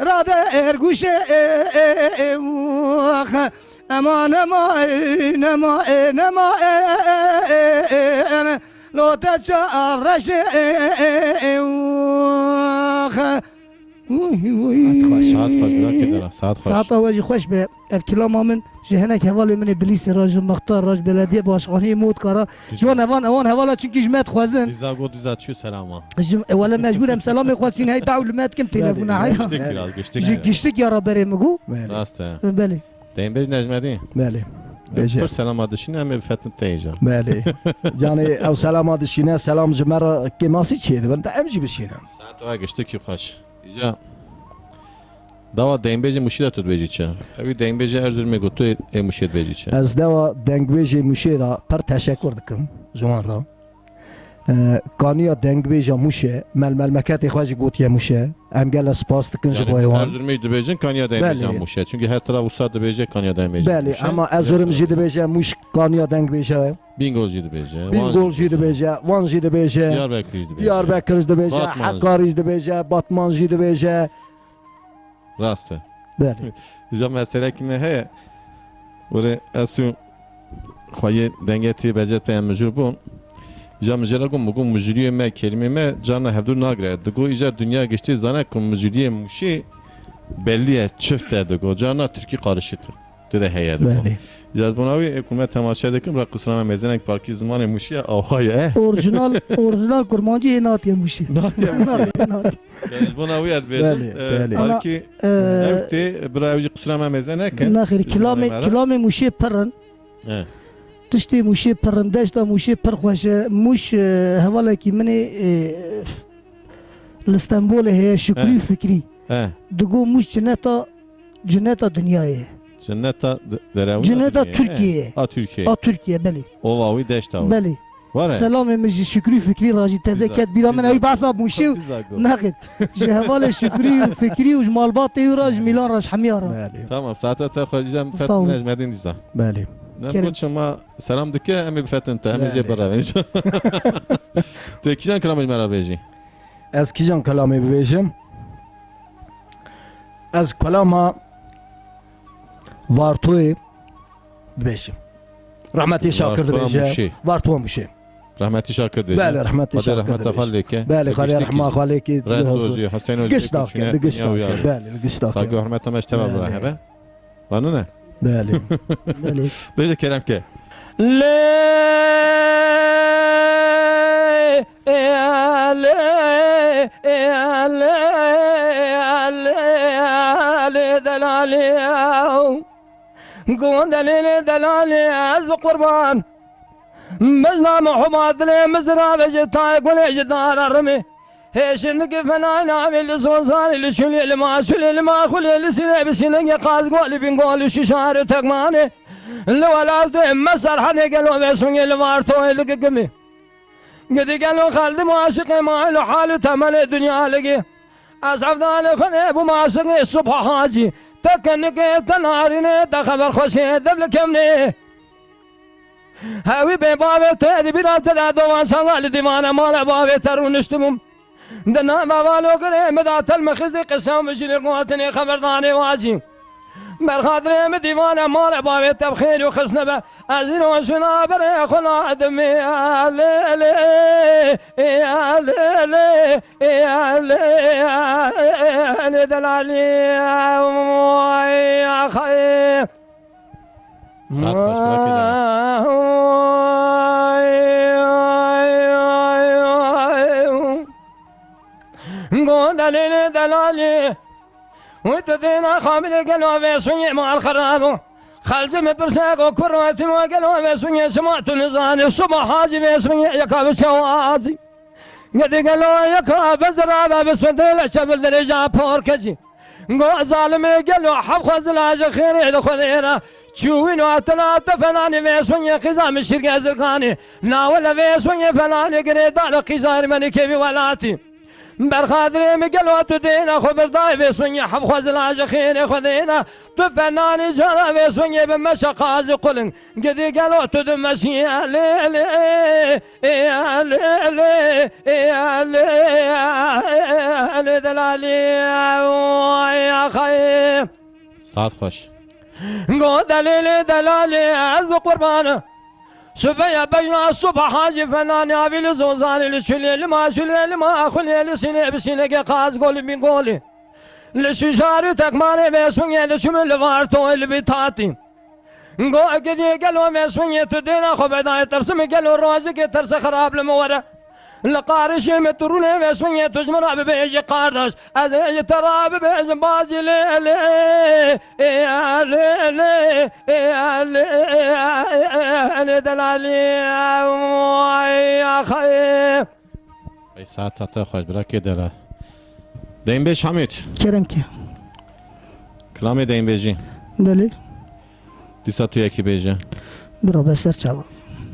Rade ergûşê. Ema nema, nema, nema. Lo te çav reşê. Saet xweş. Saet xweş, bira kê dera, saet xweş. Saeta we jî xweş be. Ev kilama min ji hinek hevalê min ê Bilîsê re, ji Mextar re, ji belediye başkaniyê Motka re. Ji wan evan, ewan hevala çunkî ji me dixwazin. Dîza got, dîza çû selama. Ji, e, wele mecbûr em selamê xwe sîn hey daw li me dikim telefona heya. Giştik kiraz, giştik kiraz. Ji giştik ya re berê min got. Rast e. Belê. Deynbêj Necmedîn. Belê. Bêje. Pir selama dişîne, em ê bifetin te îja. Belê. Canê ew selama dişîne, selam ji me re kêmasî çêdibin, te em jî bişînin. Saet we giştikî xweş. Îja. Dawa dengbêjê Mûşê de tu dibêjî çi? Ewî dengbêjê Erzurumê got, tu ê Mûşê dibêjî çi? Ez dawa dengbêjê Mûşê de pir teşekur dikim ji wan re. E, kaniya dengbêja Mûşê, Mel Melmeketê xwe jî gotiye Mûşê. Em gele spas dikin ji bo wan. Erzurumê dibêjin kaniya dengbêja Mûşê. Çünkü her taraf wisa dibêje kaniya dengbêja Mûşê. Belê, ama Erzurum jî dibêje Mûş kaniya dengbêja. Bingöl jî dibêje, Wan jî dibêje, Wan jî dibêje, Diyarbekir jî dibêje, Diyarbekir jî dibêje, Batman jî. Hekarî jî dibêje, Batman jî dibêje. Rast e. Belê. Îja meselekî me heye. Were ez û xweyê dengê tê becet pê em mijûl bûn. Îja mijûl e ku, min got mijûliyê me, kelîmê me carna hevdû nagire. Digo îja dinya giştî zane ku mijûliyê Mûşê belî ye, çift e digo. Carna tirkî qarişît e. Tu de heye digo. Belê. Îja ji bona wî ê ku me temaşe dikim, ra qisra me mezenek parkî zimanê Mûşê ye, awa ye. Orjinal, orjinal kurmancî yê natiye Mûşê. Natiye Mûşê. Natiye, natiye. Yani ji bona wî ez dibêjim, Belê, e, belê. Ana, parkî e, ew tê, bira ew jî qisra me mêze nekin. Nexêr, Ji kilamê, zimanê me re. Kilamê Mûşê pir in. E. Tiştê Mûşê pir in, deşta Mûşê pir xweş e. Mûş, e, hevalekî min ê, e, li Stenbolê heye, Şükrü E. Fikrî. E. Digo Mûş cineta, cineta dinyayê. Cineta de-, derewîna Cineta dinyayê. Tirkiyeyê. E. A Tirkiye. A Tirkiye, belê. Ova wî, deşta wî. Belê. Were. Selamê min ji Şükrü Fikrî re jî teze Güzel. Ket bîra min, Güzel. Ew behsa Mûşê û Güzel got. Nexêr. Ji hevalê Şükrü û Fikrî û ji malbatê wî re, ji Mîlan re, ji hemiya re. Belê. Tamam, saeta te xwe jî em Sağ ol. Fetin Necmedîn dîsa. Belê. Nem Kerem. Got şema selam dike, em ê bifetin te, em ê jê Belê. Birevin. Tu kîjan kilamê ji me re bêjî? Ez kîjan kilamê bibêjim? Ez kilama Vartoyê bibêjim. Rehmetî Şakir Vartoya dibêje. Mûşê. Vartoya Mûşê. Rehmetî Şakir dibêje. Belê, rehmetî Xwedê Şakir rehmeta dibêje. Xwe lêke. Belê, Xwedê Giştî rehma kî? Xwe lêke. Resto jî, Huseyno jî, Gişt Kuşine, nake, di gişt dinya nake. Uyarı. Belê, li gişt nake. Saygı hürmet ama işte var Belê. Hebe. Var mı ne? Belê. Belê. Bêje kerem ke. Lê, ê, lê, ê, lê, ê, lê, ê, lê, delalî. Gondelê lê delalê ez bi qurban. Mejna Muhuma dilê min zirave ji tayê gulê ji dara rimê. Hêşindikî fenay navê li zozanê li şulê li ma şulê li ma xulê li sînê bi sînegê qazgolî bîngolî şişarê tekmanê. Li welatê me serhedê gelo vê sungê li vartoyê li gigimê. Gidî gelo xeldim aşiqê ma elo halî temelê dinya ligê. Ez hevdalê xwe bûm aşiqê Subha Hacî. Te kenikê, te narînê, te xeber xweşê, dev li kemnê. Hewî bê bavê te di bîra te de dovan şanga li dîvana mala bavê te rûniştibûm. Di nava valogirê min de telmixizî qisa mijîlê gotinê xeberdanê wacî. Berxadirê min dîvana mala bavê te bi xêr û xisne be. Ez îro ji naberê xwe nadimê, lê, lê, ê, lê, lê, ê, lê, lê, delalî, ay, axayê. Saat kaç, bırak ya. Ay, ay, ay, ay. Go delîlê delalî. Wî tu dêna xamilê gelo vê şûyê mal xerab o. Xelcê min pirse go kuro tîmo gelo vê şûyê şima tu nizanî. Şima hacî vê şûyê yeka bi şewazî. Gedî gelo yeka bezira ve bi sundê le çebil dirêja porkecî. Go zalimê gelo hevxwezila ji xêrê di xwedê re. Çûwîn û hatina te fenanî vê şûyê qîza min şîrge zirkanî. Nawe le vê şûyê fenanî girêdar qîza ermenî kevî welatî. Berxadirê min gelo tu dêna xwe birdayê vê sungê hevxwezila ji xêrê xwe dêna. Tu fenanî cara vê sungê bi meşa qazî quling. Gidî gelo tu dimeşî lê lê, ê lê lê, ê lê lê delalî, ay axayê. Saet xweş. Go delîlê delalê ez bi qurban. Subeya bejna subha hacî fenanî avî li zozanî li çulê li ma çulê li ma xulê li sînê bi sînekê qaz golî bî golî. Li şûşarî tekmanê vê sungê li çû min li var toy li vî tatî. Go gidî gelo vê sungê tu dêna xwe bedayê tirsimî gelo rojikê tirse xirab li min were. Li qarişê min tu rûnê vê sungê tu ji min re bibêjî qardaş. Ez ê ji te re bibêjim bazî lê lê, ê lê lê, ê lê, ê lê delalî, ay axayê. Ey saeta te xweş, birakê delal. Deynbêj Hamîd. Kerem ke. Kilamê deynbêjî. Belê. Dîsa tu yekî bêje. Bira be ser çava.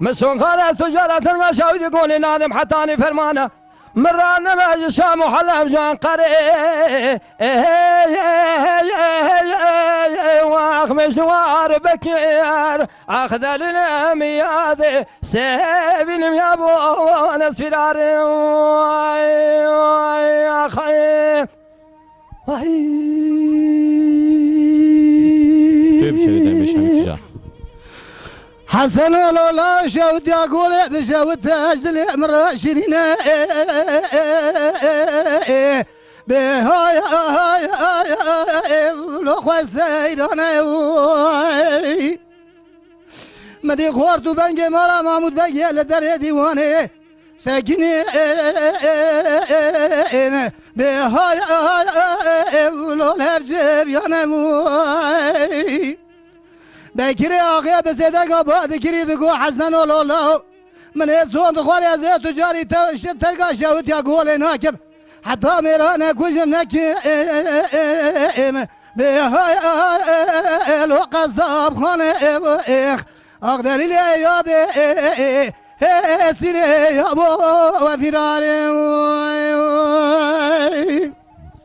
Min sonkar ez tu cara tenga şawîdî gonê nadim hetanî fermana. Min ranime ji Şam û Heleb ji Enqerê. Wax meşwar bekir, ax delîlim yadê, sevinim ya bo nesfirarê. Vay, vay, ax. Vay. Tê biçe demê şemî tija. Hesen ol ola şewdiya golê bi şewit ez dilê min re şirîne. Bê hay hay hay hay lo xwe seyrane. Min dî xort û bengê mala Mahmûd Begê li derê dîwanê sekinî. Bê hay hay lo lev ceviyane. Bekirê axê bi zêdeka ba dikirî digo Hesen ol ola. Min ê zon dixwarê ez ê tu carî te şir terka şewitiya golê nakim. Heta mêra nekujim nekim. Bê hay elo qezab xanê ev êx. Ax delîlê yadê hêsînê ya bo ve fîrarê.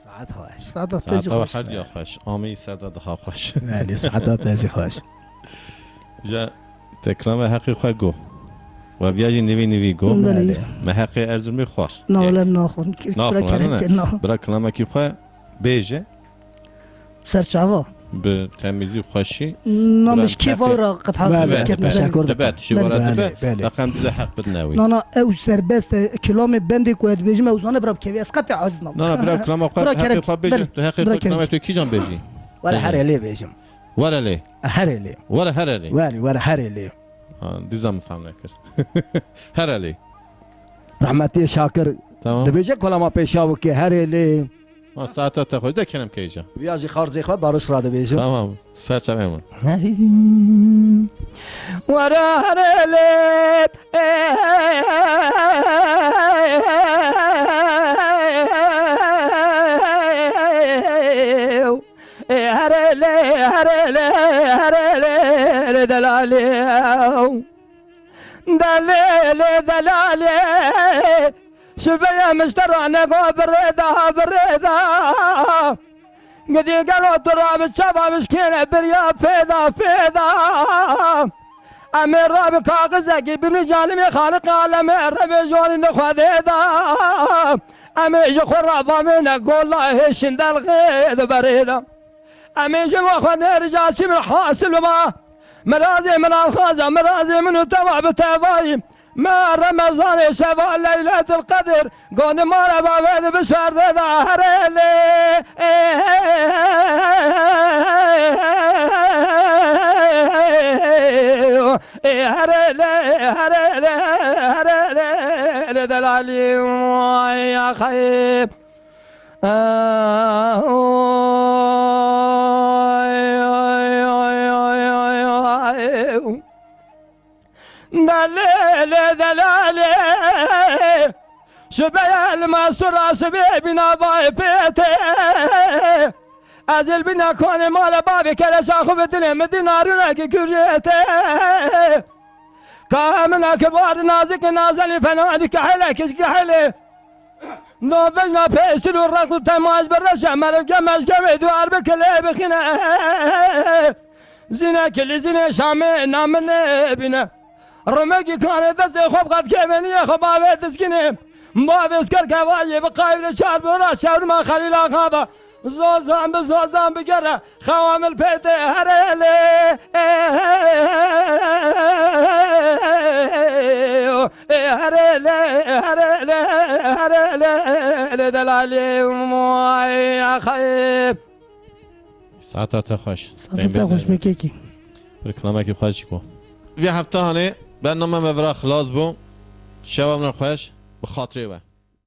Saet xweş. Saeta te jî Saeta we xweş her be. Ya xweş. Amî ser de daha xweş. Belê, saeta te jî xweş. Ja te kilame heqê xwe go. We viya jî nivî nivî go. Belê. Me heqê Erzurumê xwar. Na wele naxwin. Naxwin, kira kerem ke na. Bira kilamekî xwe bêje. Serçava. Bi temîzî û xweşî. Namiş kêfa ra qetha. Belê, teşekkür dibe, dibe, tişî wara dibe. Belê, belê. Heqem bize heq bidine wî. Na, na, ew serbest e, kilamê bendê ku ez dibêjim, ew zane bira bikevî, ez qepê aciz nam. Na, na, bira kilama xwe, heqê xwe bêje, tu heqê xwe, kilama tu kîjan bêjî? Were herê lê bêjim. Were lê. Herê lê. Were herê lê. Were, were herê lê. Ha, dîza min fehm nekir. Herê lê. Rehmetî Şakir. Tamam. Dibêje kolama pêşa wikê herê lê. Ma saeta te xweş de kenem keyja. Viya jî xarzê xwe Barış ra dibêjim. Tamam. Ser çavê min. Were herê lê. Ê herê lê, herê lê, herê lê, lê delalê. Delê lê delalê. Şibeye miştera nego birêda, birêda. Gidî gelo tu rabi çava mişkêne birya pêda, pêda. Em ê rabin kaxizekî bimî canimê Xaliq alemê revê jorîn di xwedê da. Em ê ji xwe re bavêne gola hêşin delxê di berê de. Em ê ji bo xwedê ricasî min hasil biba. Mirazê min alxaza, mirazê min û teva bi tevayî. Me Remezanê şeva Leyletil Qedir. Gondî mala bavê di bi şerdê de herê lê. Ê herê lê, herê lê, herê lê, lê delalî, vay axayê. Ay, ay, ay. Delê lê delalê. Şibeye li masura şibê bîna vay pêtê. Ez ê li bîna konê mala bavê keleşa xwe bi dilê min dî narûnekî kûr jê tê. Ka min a kibar nazik nazelî fena dî kehele kiş kehele. No bejna pêşil û req û temaj bi reşe meriv gemej gemê duar bikile bixine. Zîne kilî zîne şamê namine bîne. Rimekî kanê destê xwe bi qetkê beniyê xwe bavê dizginê. Bavê sker kevayê bi qayîdê çar bora şewrima Xelîl Axa ve. Zozan bi zozan bi gere xewa min pê tê herê lê. Ê herê lê, herê lê, herê lê, lê delalê vay axayê. Saeta te xweş. Saeta te xweş be kekî. Bir kilamekî xweş jî ku. Vê hefta hanê bername me vira xilas bû. Şeva min xweş, bi xatirê we.